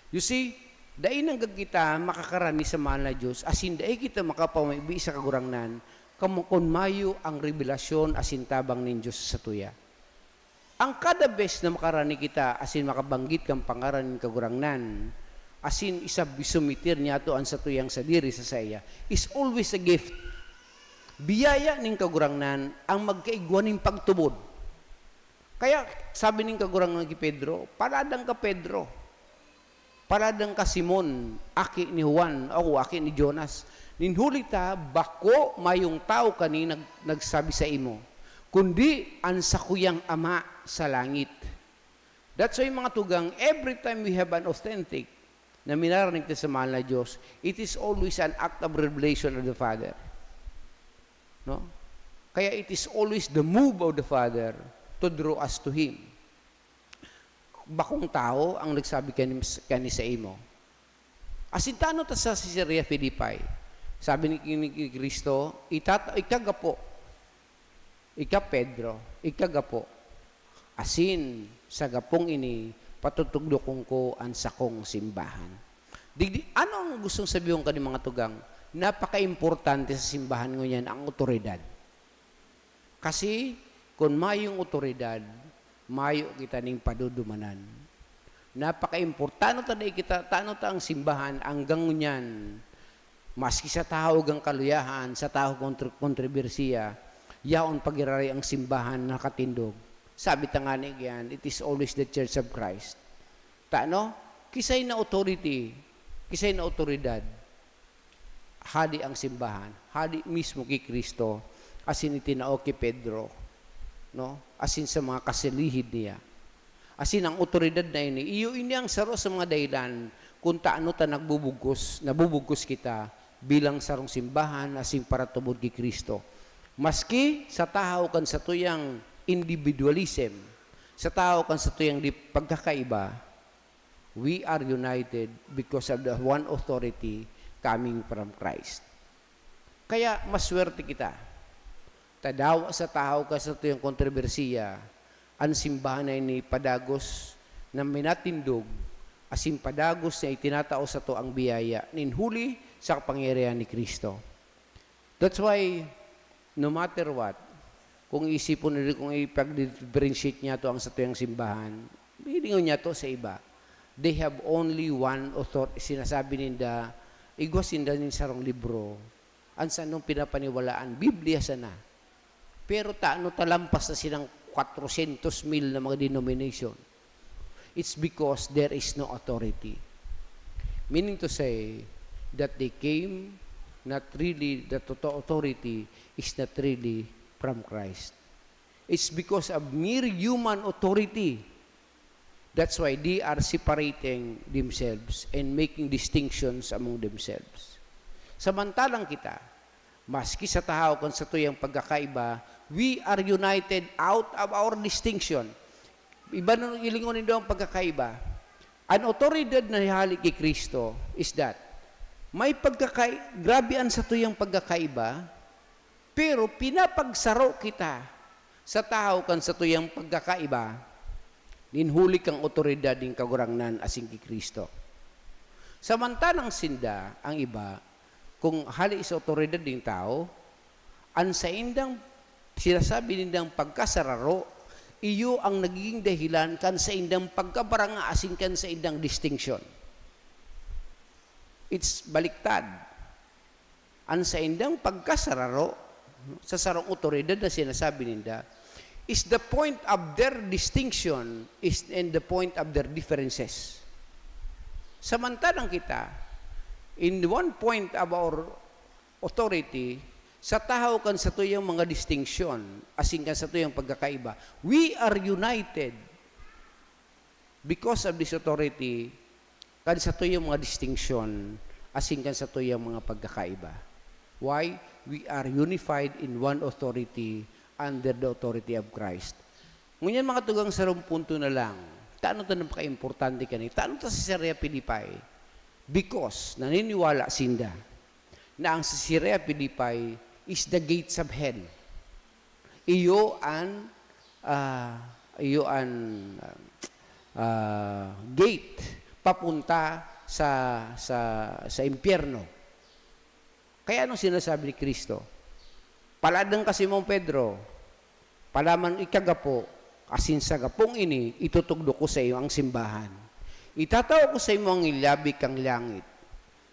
You see, dai nanggad kita makakarani sa mahal na Diyos, asin dai kita makapamibi sa Kagurangnan, kamo kun mayo ang revelasyon asin tabang nin Diyos sa satuya. Ang kada bes na makarani kita asin makabanggit kan pangaran nin Kagurangnan, asin isab-, isumiter niyato an satuyang sadiri sa saiya, is always a gift. Biyaya nin Kagurangnan ang magkaigwa nin pagtubod. Kaya sabi nin Kagurangnan ki Pedro, "Paladan ka, Pedro. Paladan ka, Simon, aki ni Juan, o aki ni Jonas. Nin huli ta, bako mayong tawo kani nag-, nagsabi saimo, kundi an sakuyang Ama sa langit." That's why, mga tugang, every time we have an authentic na minaranig ta sa mahal na Diyos, it is always an act of revelation of the Father. No? Kaya it is always the move of the Father to draw us to Him. Bakong tawo ang nagsabi kani, kani saimo. Asin tano ta sa Caesarea Philippi? Sabi ni, ni, ni Cristo, "Itata-, ika gapo, ika Pedro, ika gapo. Asin sa gapong ini, patutugdokon ko an sakong simbahan." Digdi, ano ang gustong sabihon kan mga tugang? Napaka-importante sa simbahan ngunyan ang otoridad. Kasi kun mayong otoridad, mayo kita ning padudumanan. Napaka-importante ta dai kita, tano ta ang simbahan hanggang ngunyan. Maski sa tahaw kan kaluyahan, sa tahaw kontro-, kontrobersiya, yaon pagiraray ang simbahan nakatindog. Sabi ta ngani iyan, it is always the Church of Christ. Tano? Kisay na authority, kisay na otoridad. Hadi ang simbahan, hadi mismo ki Cristo, asin itinao ki Pedro, no? Asin sa mga kasilihid niya. Asin ang otoridad na ini, iyo ini ang saro sa mga dahilan kun tano ta nagbubugkos, nabubugkos kita bilang sarong simbahan asin paratubod ki Cristo. Maski sa tahaw kan satuyang individualism, sa tahaw kan satuyang di pagkakaiba, we are united because of the one authority coming from Christ. Kaya maswerte kita. Ta dawa sa tahaw kan satuyang kontrobersiya, an simbahan na ini padagos na minatindog, asin padagos na itinatao sato ang biyaya nin huli sa kapangyarihan ni Cristo. That's why, no matter what, kung isipon nila, kung ipag-differentiate niyato ang satuyang simbahan, hilingon niyato sa iba. They have only one author-, sinasabi ninda, igwa sinda nin sarong libro. An sanong pinapaniwalaan, Biblia sana. Pero tano ta lampas na silang kwatrosyentos mil na mga denomination? It's because there is no authority. Meaning to say that they came, not really, the total authority is not really from Christ. It's because of mere human authority. That's why they are separating themselves and making distinctions among themselves. Samantalang kita, maski sa tahaw kan satuyang pagkakaiba, we are united out of our distinction. Iba na hilingon nindo ang pagkakaiba. An otoridad na hali ki Cristo is that may pagkakai-, grabe an satuyang pagkakaiba, pero pinapagsaro kita sa tahaw kan satuyang pagkakaiba, nin huli kan otoridad nin Kagurangnan asin ki Cristo. Samantalang sinda, ang iba, kung hali sa otoridad nin tawo, an saindang sinasabi nindang pagkasararo, iyo ang nagiging dahilan kan saindang pagkabaranga asin kan saindang distinction. It's baliktad. An saindang pagkasararo sa sarong otoridad na sinasabi ninda is the point of their distinction is, and the point of their differences. Samantalang kita, in one point of our authority, sa tahaw kan satuyang mga distinction, asin kan satuyang pagkakaiba, we are united because of this authority, kan satuyang mga distinction, asin kan satuyang mga pagkakaiba. Why? We are unified in one authority under the authority of Christ. Ngunyan, mga tugang, sarong punto na lang. Tano ta napakaimportante kani? Tano ta Cesarea Philippi? Because naniniwala sinda na ang Cesarea Philippi is the gates of hell. Iyo an, ah, iyo an, ah, gate papunta sa, sa, sa impyerno. Kaya anong sinasabi ni Cristo? "Paladan ka, Simon Pedro, palaman ika gapo, asin sa gapong ini itutugdo ko sa iyo ang simbahan. Itatao ko sa imo ang lyabe kan langit.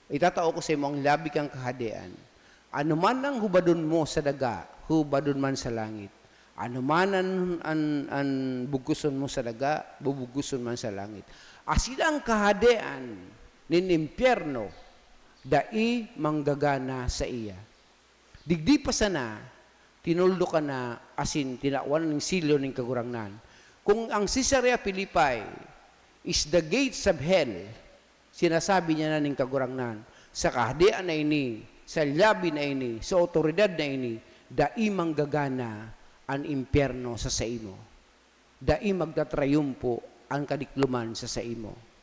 Itatao ko sa imo ang lyabe kan kahadean. Anoman ang hubadon mo sa daga, hubadon man sa langit. Anoman an, an, an bugkuson mo sa daga, bubugkuson man sa langit. Asin ang kahadean nin impyerno dai manggagana saiya." Digdi pa sana, tinuldo ka na asin tinawan nin selyo nin Kagurangnan. Kung ang Cesarea Philippi is the gates of hell, sinasabi niya na nin Kagurangnan, sa kahadean na ini, sa lyabe na ini, sa awtoridad na ini, dai manggagana an impyerno sa saimo. Dai magtatrayumpo an kadikloman sa saimo.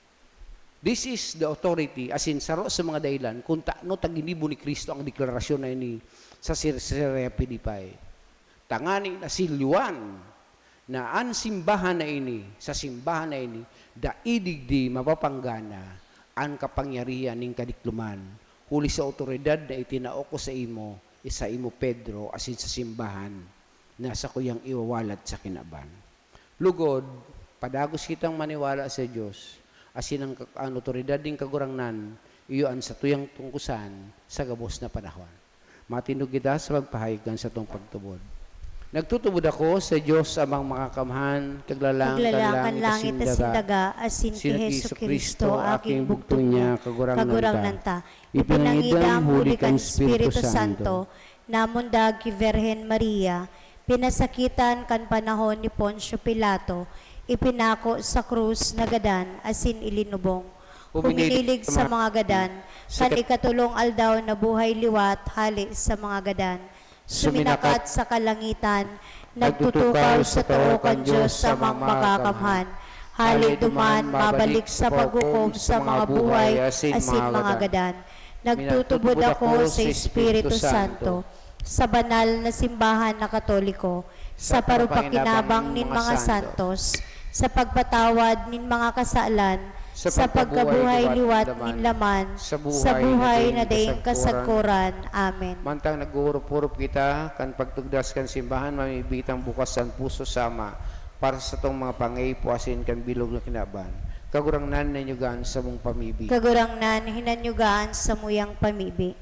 This is the authority, asin saro sa mga dahilan kung tano ta ginibo ni Cristo ang deklarasyon na ini sa Cer-, Cesarea Philippi. Tanganing nasilyoan na an simbahan na ini, sa simbahan na ini, dai digdi mapapanggana an kapangyarihan nin kadikloman, huli sa awtoridad na itinao ko sa imo, sa imo, Pedro, asin sa simbahan na sakuyang iwawalat sa kinaban. Lugod, padagos kitang maniwala sa Dios, asin ang, ang awtoridad nin Kagurangnan, iyo an satuyang tungkosan sa gabos na panahon. Matindog kita sa pagpahayag kan satong pagtubod. Nagtutubod ako sa Dios Amang Makakamhan, Kaglalang kan Kaglalang kan langit langit asin asin daga, daga, asin ki asin ki Jesu-Cristo, Jesu-Cristo, aking aking bugtong bugtong niya, niya, Kagurangnan Kagurangnan ta. ta. Ipinangidam huli kan Espiritu Santo, namundag ki Virgen Maria, pinasakitan kan panahon ni Poncio Pilato, ipinako sa krus, nagadan, asin ilinubong. Huminilig sa mga gadan, sa kan kat- ikatulong aldaw nabuhay liwat hale sa mga gadan. Suminakat sa kalangitan, nagtutukaw sa too kan Dios Amang Makakamhan. Hale duman, mabalik sa paghukom sa mga buhay asin mga gadan. Nagtutubod ako sa Espiritu Santo, sa banal na simbahan na Katoliko, sa parupakinabang nin mga santos, sa pagpatawad nin mga kasalan, sa pagkabuhay liwat nin laman, sa buhay na daing kasagkoran. Amen. Mantang naghuhurup-hurup kita kan pagtugdas kan simbahan, mamibi kitang bukas an puso sa Ama para sa satong mga pangaipo asin kan bilog na kinaban. Kagurangnan, hinanyuga an samong pamibi. Kagurangnan, hinanyuga an samuyang pamibi.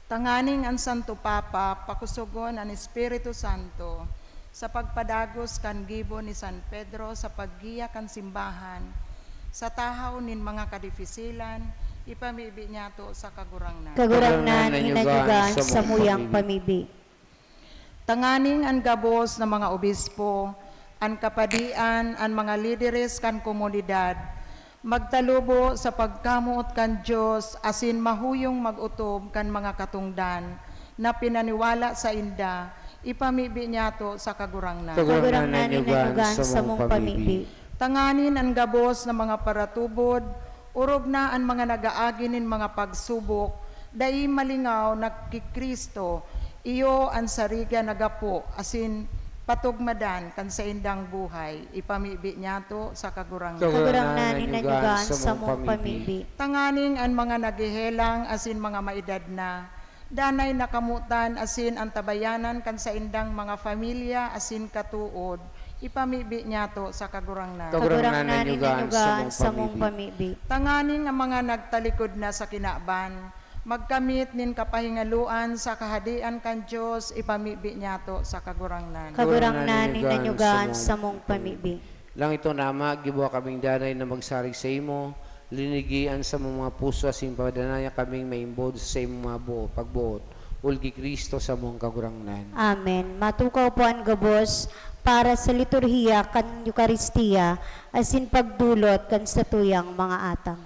Tanganing an Santo Papa pakusogon an Espiritu Santo sa pagpadagos kan gibo ni San Pedro sa paggiya kan simbahan sa tahaw nin mga kadifisilan, ipamibi niyato sa Kagurangnan. Kagurangnan, hinanyuga an samuyang pamibi. Tanganing an gabos na mga obispo, an kapadian, an mga lideres kan komunidad, magtalubo sa pagkamoot kan Dios asin mahuyong mag-otob kan mga katongdan na pinaniwala sainda, ipamibi niyato sa Kagurangnan. Kagurangnan, hinanyuga an samong pamibi. Tanganing an gabos na mga paratubod, orog na an mga nag-aagi nin mga pagsubok, dai malingaw na ki Cristo, iyo an sariga na gapo asin patugmadan kan saindang buhay, ipamibi niyato sa Kagurangnan. Kagurangnan, hinanyuga an samong pamibi. Tanganing an mga naghehelang asin mga maedad na, danay nakamotan asin antabayanan kan saindang mga pamilya asin katood, ipamibi niyato sa Kagurangnan. Kagurangnan, hinanyuga an samong pamibi. Tanganing an mga nagtalikod na sa kinaban, magkamit nin kapahingaloan sa Kahadean kan Dios, ipamibi niyato sa Kagurangnan. Kagurangnan, hinanyuga an samong pamibi. Langitnon na Ama, giboha kaming danay na magsarig saimo, linigi an samong mga puso asin padanaya kaming maimbod sa saimong mga bo-, pagboot. Huli ki Cristo, samong Kagurangnan. Amen. Matukaw po an gabos para sa liturhiya kan Eukaristia asin pagdolot kan satuyang mga atang.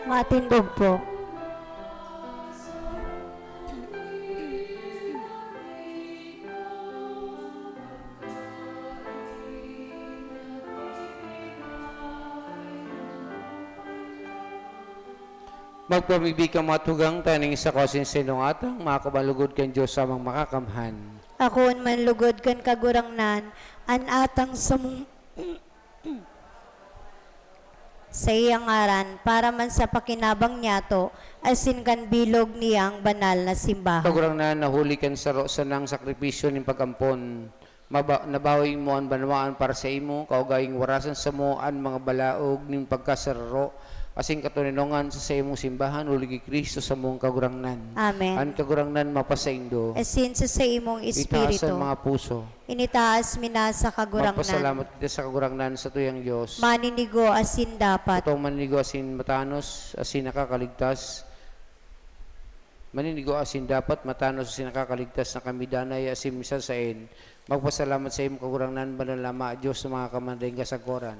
Matindog po. Magpamibi ka, mga tugang, ta ning sako asin saindong atang, makaban lugod kan Dios Amang Makakamhan. Akoon man lugod kan Kagurangnan, an atang samong sa iya ngaran, para man sa pakinabang niyato, asin kan bilog niyang banal na simbahan. Kagurangnan, na huli kan saro sanang sakripisyo nin pag-ampon, maba-, nabawi mo an banwaan para saimo, kaugayong warasan samo an mga balaog nin pagkasararo, asin katoninongan sa saimong simbahan, huli ki Cristo samong Kagurangnan. Amen. An Kagurangnan mapasaindo. Asin sa saimong Itaas an espiritu. Mga puso. Initaas mi na sa Kagurangnan. Magpasalamat kita sa Kagurangnan, sa tuyang Dios. Maninigo asin dapat. Totong maninigo asin matanos, asin nakakaligtas. Maninigo asin dapat, matanos asin nakakaligtas na kami danay asin misasaen. Magpasalamat saimo, Kagurangnan, banal na Ama, Dios na makakamhan daing kasagkoran.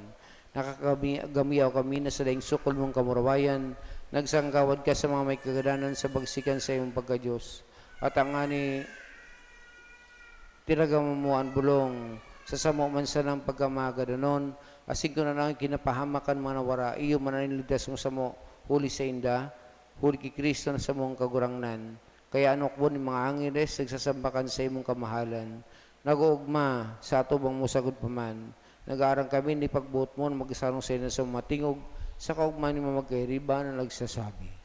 Nakakagamiaw kami na sa daing sukol mong kamurawayan, nagsangkawad ka sa mga may kagadanan sa bagsikan saimong pagka-Dios. At tangani, tiraga mo an bolong sa samo man sanang pagkamagadanon, asin kun ano an kinapahamak kan mga nawara, iyo man an iniligtas mo samo huli sainda, huli ki Cristo na samong Kagurangnan. Kaya an ukbon nin mga angeles nagsasamba kan saimong kamahalan, nag-oogma sa atubang mo sagkod pa man. Nag-aarang kami nin ipagboot mo na magsarong sainda sa mga tingog, sa kaogma nin mga magkairiba na nagsasabi.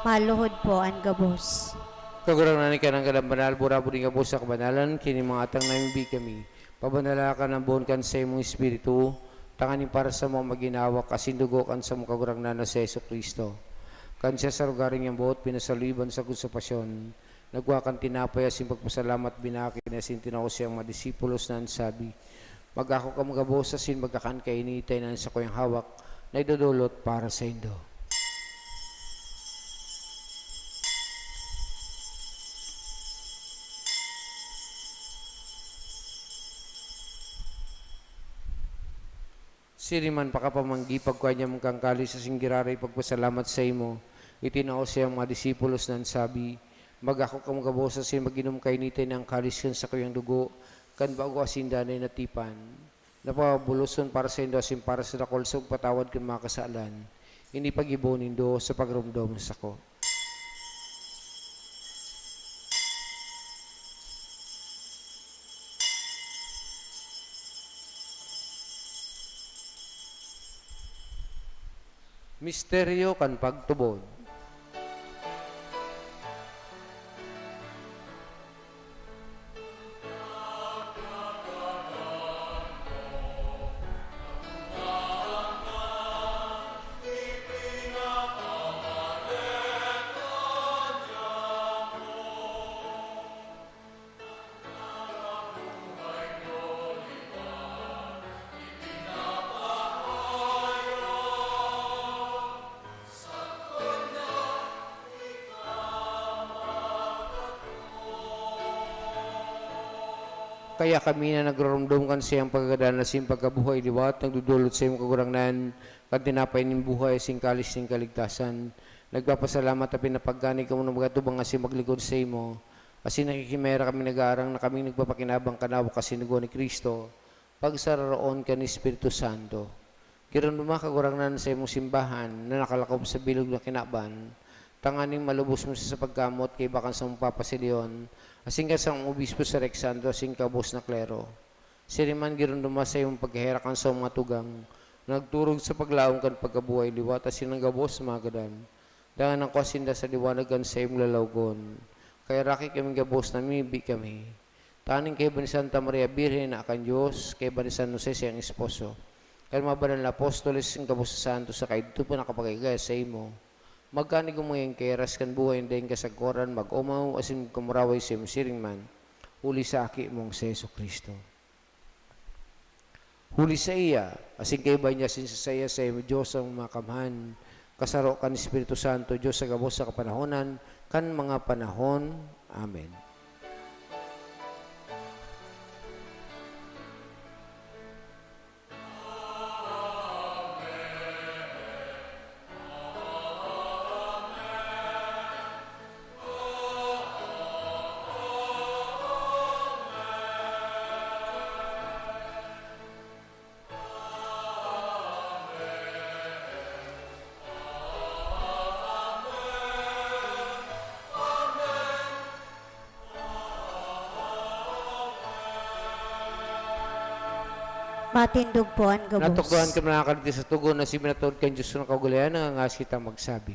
Maluhod po an gabos. Kagurangnan, ika an kadan banal, burabod nin gabos sa kabanalan, ki ning mga atang namibi kami. Pabanalakan an bohon kan saimong Espiritu, tanganing para samo magin hawak asin dugo kan samong Kagurangnan na si Jesu-Cristo. Kan siya sa lugaring niyang boot pinasaluiban sagkod sa pasyon, nagkua kan tinapay asin pagpasalamat, binaki na asin tinao siyang mga disipulos na nagsabi, "Mag-ako kamo gabos asin magkakan kaini, ta ini an sakuyang hawak na idodolot para saindo." Siring man, pakapamanggi, pagkua niya kan kalis asin giraray pagpasalamat saimo, itinao siyang mga disipulos na nagsabi, "Mag-ako kamo gabos asin mag-inom kaini, ta ini an kalis kan sakuyang dugo kan bago asin danay na tipan, na pabuloson para saindo asin para sa dakul sa pagpatawad kan mga kasalan. Ini paggibo nindo sa pagromdom sako." Misteryo kan pagtubod. Kaya kami na nagroromdom kan saiyang pagkagadan asin pagkabuhay liwat, nagdodolot saimo, Kagurangnan, kan tinapay nin buhay asin kalis nin kaligtasan. Nagpapasalamat ta pinapagkanay kamo na mag-atubang asin maglingkod saimo, asin nakikimera kami, nag-aarang na kaming nagpapakinabang kan hawak asin dugo ni Cristo, pagsararoon kan Espiritu Santo. Giromdoma, Kagurangnan, sa imong simbahan na nakalakob sa bilog na kinaban, tanganing malubos mo siya sa pagkamoot kaiba kan samong Papa si Leon, asin kan samong obispo si Rex Santo, asin kabos na klero. Siring man, giromdoma sa imong pagkaherak an samong mga tugang na nagturog sa paglaom kan pagkabuhay liwat asin nanggabos sa mga gadan. Danganan kua sinda sa liwanag kan saimong lalawgon. Kaya raki kaming gabos, namimibi kami. Tanganing kaiba ni Santa Maria Birhen na kan Dios, kaiba ni San Jose, saiyang esposo, kan mga banal na apostoles, kan gabos na santos, saka idto pa nakapagkagaya saimo, magkaigwa magin kairas kan buhay na daing kasagkoran, mag-omaw asin magkamuraway saimo siring man, huli sa Aki mong si Jesu-Cristo. Huli saiya, asin kaiba niya, asin sa saiya, saimo, Dios, an mga kamhan, kasaro kan Espiritu Santo, Dios sa gabos na kapanahonan kan mga panahon. Amen. Matindog po an gabos. Natukdoan kami, mga kaligtas, sa togon na si minatod kan Dios na kaugalean, nangangasi kitang magsabi.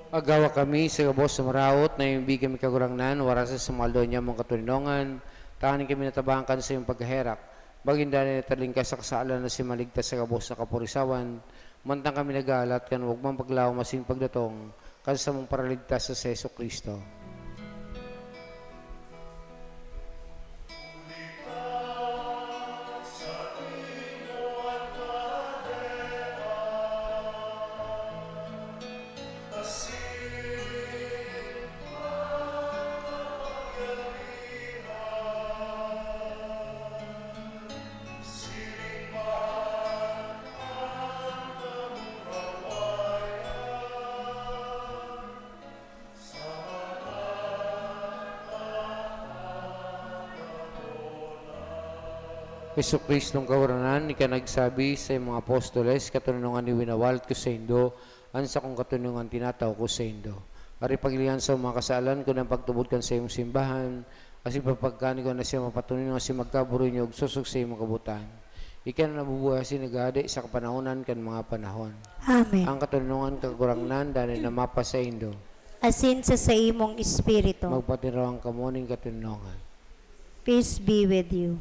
Agawa kami sa gabos na maraot, na imbi kami, Kagurangnan, warasa sa mga aldaw niyamong katoninongan, tanganing kami natabangan kan saimong pagkaherak, magin danay na talingkas sa kasalan asin maligtas sa gabos na kapurisawan, mantang kami naghahalat kan wagmang paglaom asin pagdatong kan samong Paraligtas na si Jesu-Cristo. Jesu-Cristong Kagurangnan, ika nagsabi sa imong apostoles, "Katoninongan iyo winawalat ko saindo, an sakong katoninongan tinatao ko saindo." Ari, pagilihan sa mga kasalan ko, an pagtubod kan saimong simbahan, asin pagpagkaigwa na siya mapatoninong asin magkaburuy niyo ug sosog sa imong kabotan. Ika na nabubuhay asin naghahade sa kapanahonan kan mga panahon. Amen. An katoninongan, Kagurangnan, danay na mapasaindo. asin sa saimong espiritu. Magpatinrohan kamo nin katoninongan. Peace be with you.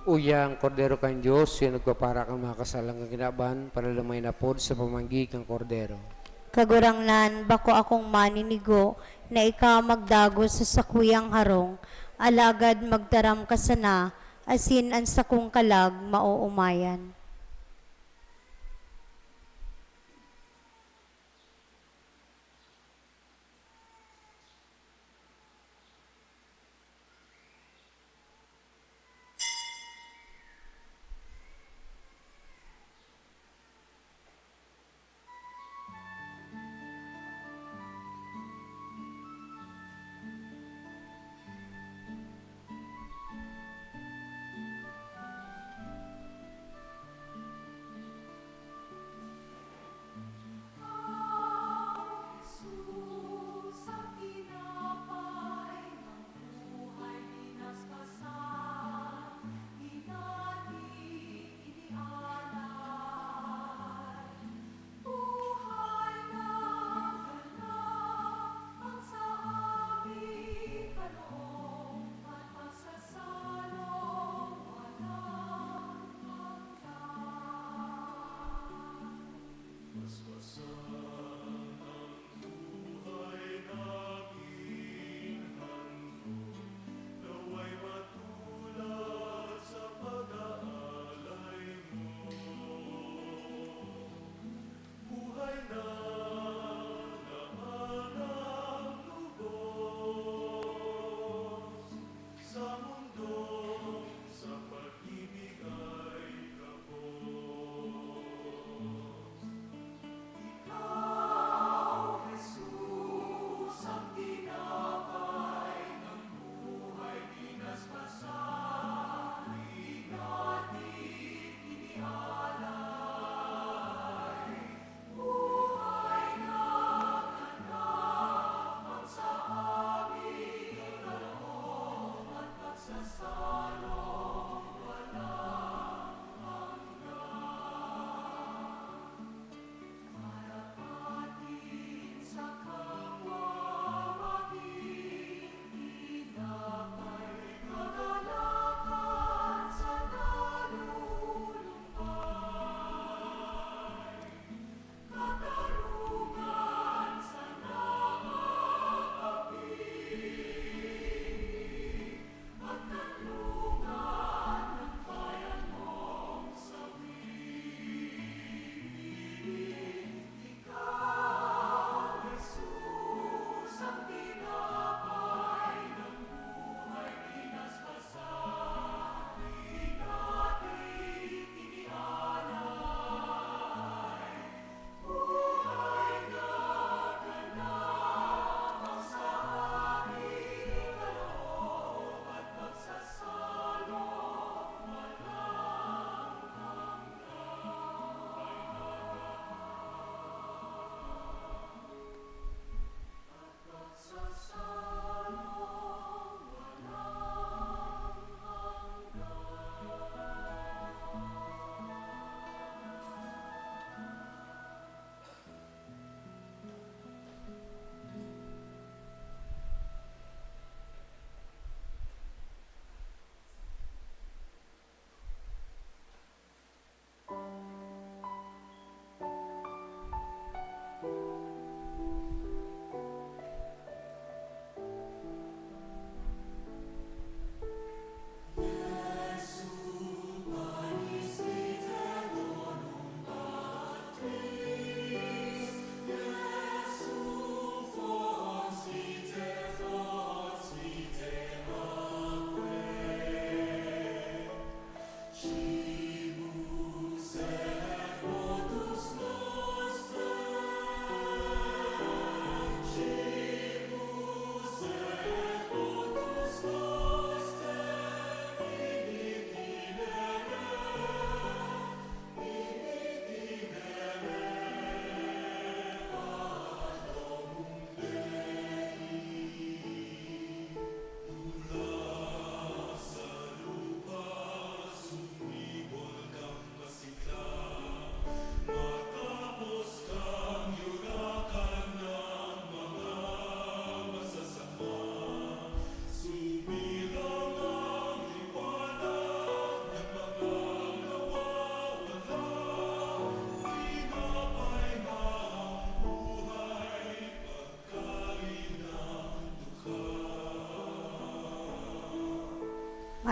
Uya an Kordero kan Dios, siya nagpapara kan mga kasalan kan kinaban, panalamay na pod sa pamanggi kan Kordero. Kagurangnan, bako akong maninigo na ika magdagos sa sakuyang harong, alagad magtaram ka sana, asin an sakong kalag maoomayan.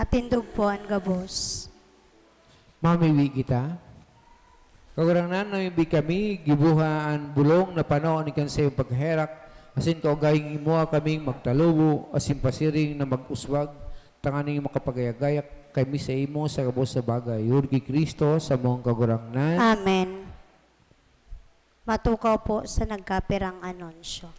Matindog po an gabos. Mamibi kita. Kagurangnan, namibi kami, gibuha an bulong na pano ni kan saiyong pagherak, asin kaugahing himoa kaming magtalubo, asin pasiring na mag-uswag, tanganing makapagayagayak kami sa imo sa gabos na bagay. Huli ki Cristo, sa mong Kagurangnan. Amen. Matukaw po sa nagkapirang anunsyo.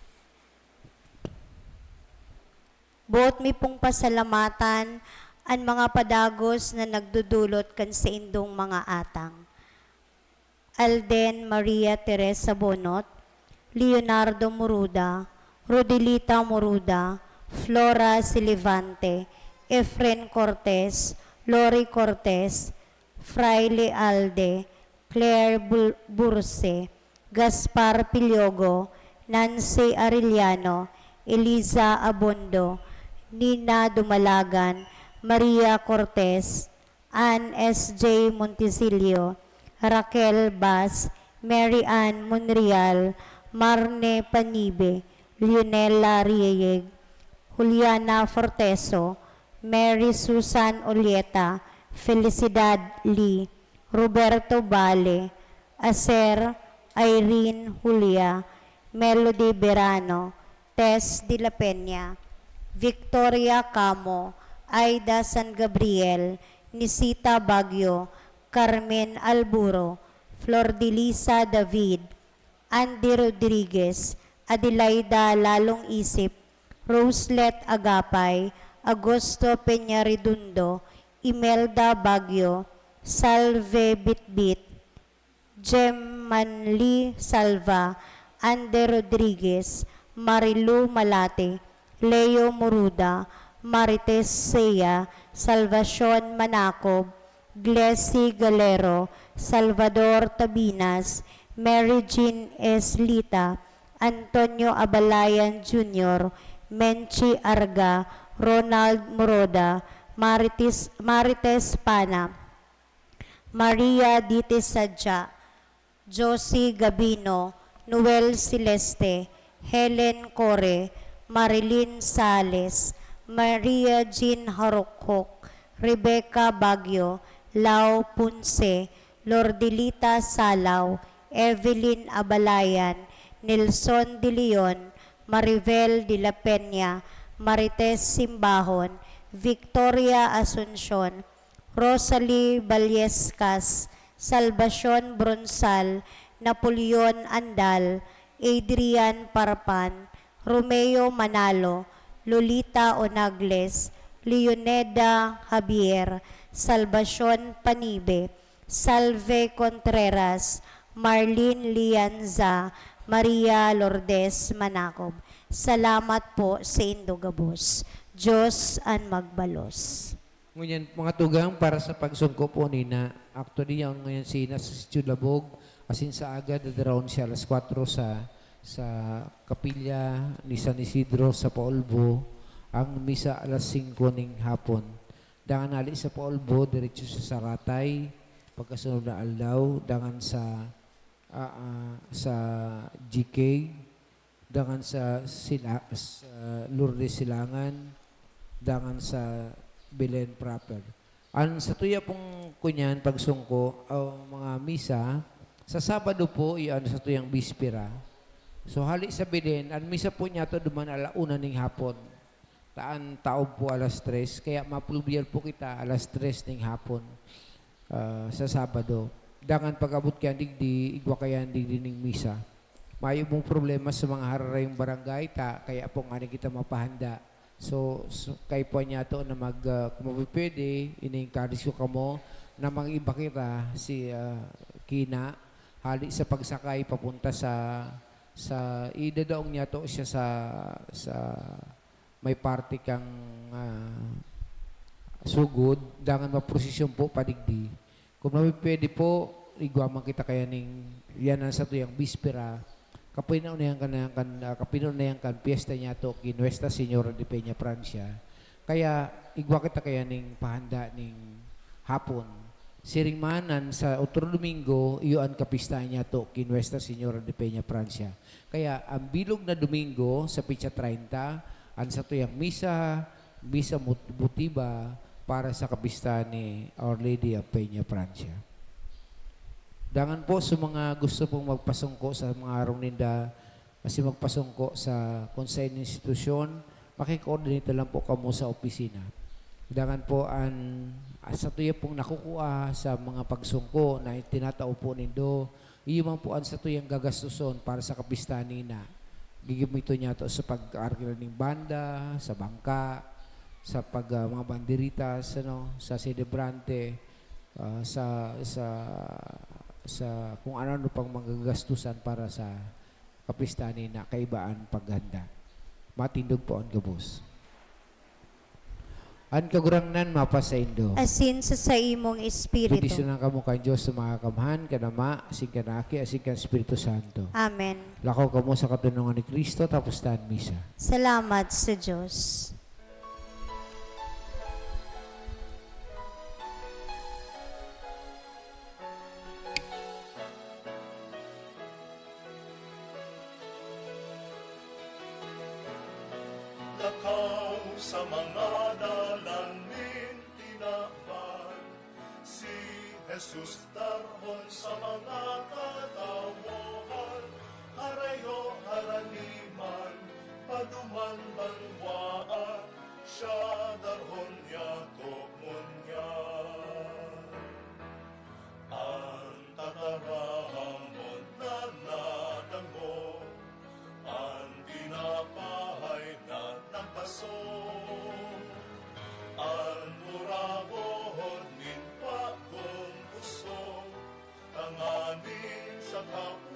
Boot mi pong pasalamatan an mga padagos na nagdudulot kan saindong mga atang. Alden Maria Teresa Bonot, Leonardo Muruda, Rodelita Muruda, Flora Silivante, Efren Cortez, Lori Cortez, Fraile Alde, Claire Bul- Burse, Gaspar Piliogo, Nancy Arellano, Eliza Abondo, Nina Dumalagan, Maria Cortez, Ann S J Montisilio, Raquel Bas, Mary Ann Monreal, Marne Panibe, Leonela Rieyeg, Juliana Forteso, Mary Susan Olieta, Felicidad Lee, Roberto Bale, Aser, Irene Julia, Melody Berano, Tess de la Peña, Victoria Camo, Aida San Gabriel, Nisita Baguio, Carmen Alburo, Flordelisa David, Andy Rodriguez, Adelaida Lalong Isip, Roselet Agapay, Augusto Peña Redondo, Imelda Baguio, Salve Bitbit, Jem Manli Salva, Ander Rodriguez, Marilu Malate, Leo Muruda, Marites Sea, Salvacion Manacob, Glessy Galero, Salvador Tabinas, Mary Jean Eslita, Antonio Abalayan Junior, Menchi Arga, Ronald Moroda, Marites, Marites Pana, Maria Dite Sadya, Josie Gabino, Noel Celeste, Helen Core, Marilyn Sales, Maria Jean Harokhok, Rebecca Baguio, Lau Ponce, Lordelita Salaw, Evelyn Abalayan, Nelson De Leon, Maribel de la Peña, Marites Simbahon, Victoria Asuncion, Rosalie Ballescas, Salvacion Bronsal, Napoleon Andal, Adrian Parpan, Romeo Manalo, Lolita Onagles, Leoneda Javier, Salvacion Panibe, Salve Contreras, Marlene Lianza, Maria Lourdes Manacob. Salamat po saindo gabos. Dios an magbalos. Ngunyan, mga tugang, para sa pagsungko po nina, actually, yaon ngunyan si, nasa Sitio Labog, asin sa aga, dadarawon siya alas kwatro sa, sa kapilya ni San Isidro sa Paulbo, ang misa alas singko ning hapon. Dangan hali sa Paulbo, diretso sa Saratay, pagkasunod na aldaw, dangan sa, ah, ah, sa G K, dangan sa Sila-, sa Lourdes Silangan, dangan sa Belen proper. Ang sa tuya pong kunyan, pagsungko, ang mga misa, sa Sabado po, iyan sa tuyang bispera. So, hali sa Belen, ang misa po niya to duman ala una ning hapon. Ta an taob po alas tres, kaya maplubyal po kita alas tres ning hapon, ah, sa Sabado. Dangan pag-abot kayan digdi, igwa kayan digdi ning misa. Mayo pong problema sa mga hararayong barangay, ta kaya po ngani kita mapahanda. So, so kay po niya to na mag, ah, kung mapipwede, ini-encourage ko kamo na mag-iba kita si, ah, Kina, hali sa pagsakay papunta sa, sa idadaong niya to siya sa, sa may parte kang, ah, sugod, dangan maprosesyon po padigdi. Kung mapipwede po, igwa man kita kaya ning, yan ang sa tuyang bispera, kapinaunayang kan, kan, ah, kapinaunayang kan piyesta niya to ki Nuestra Señora de Peña Francia. Kaya igwa kita kaya ning pahanda ning hapon. Siring man an sa otro Domingo, iyo an kapistahan niya to ki Nuestra Señora de Peña Francia. Kaya ang bilog na Domingo sa petsa treinta, an satuyang misa, misa mut-, votiva, para sa kapistahan ni Our Lady of Peña Francia. Dangan po sa mga gusto pong magpasungko sa mga harong ninda, kasi magpasungko sa kung sa institusyon, maki-coordinate lang po kamo sa opisina. Dangan po an, sa tuya pong nakukua sa mga pagsungko na itinatao po nindo, iyo man po an satuyang gagastuson para sa kapistahan nina. Gigamiton niya to sa pag-arkila ning banda, sa bangka, sa pag, ah, mga banderitas, ano, sa selebrante, ah, sa, sa, sa kung ano-ano pang magagastusan para sa kapistahan nina, kaibaan paghanda. Matindog po an gabos. An Kagurangnan mapasaindo. Asin sa saimong espiritu. Bendisyonan kamo kan Dios sa mga kamhan, kan Ama, asin kan Aki, asin kan Espiritu Santo. Amen. Lakaw kamo sa katonongan ni Cristo, tapos ta an misa. Salamat sa Dios. Lakaw sa mga dalan nin tinaban, si Jesus tarhon sa mga katawohan, harayo, harani man, paduman, banwaan, siya darhon yato ngunyan. An tataramon na nadangog, an tinapay na nagbaso, an muragon nin bagong pusog, tanganing sa kapwa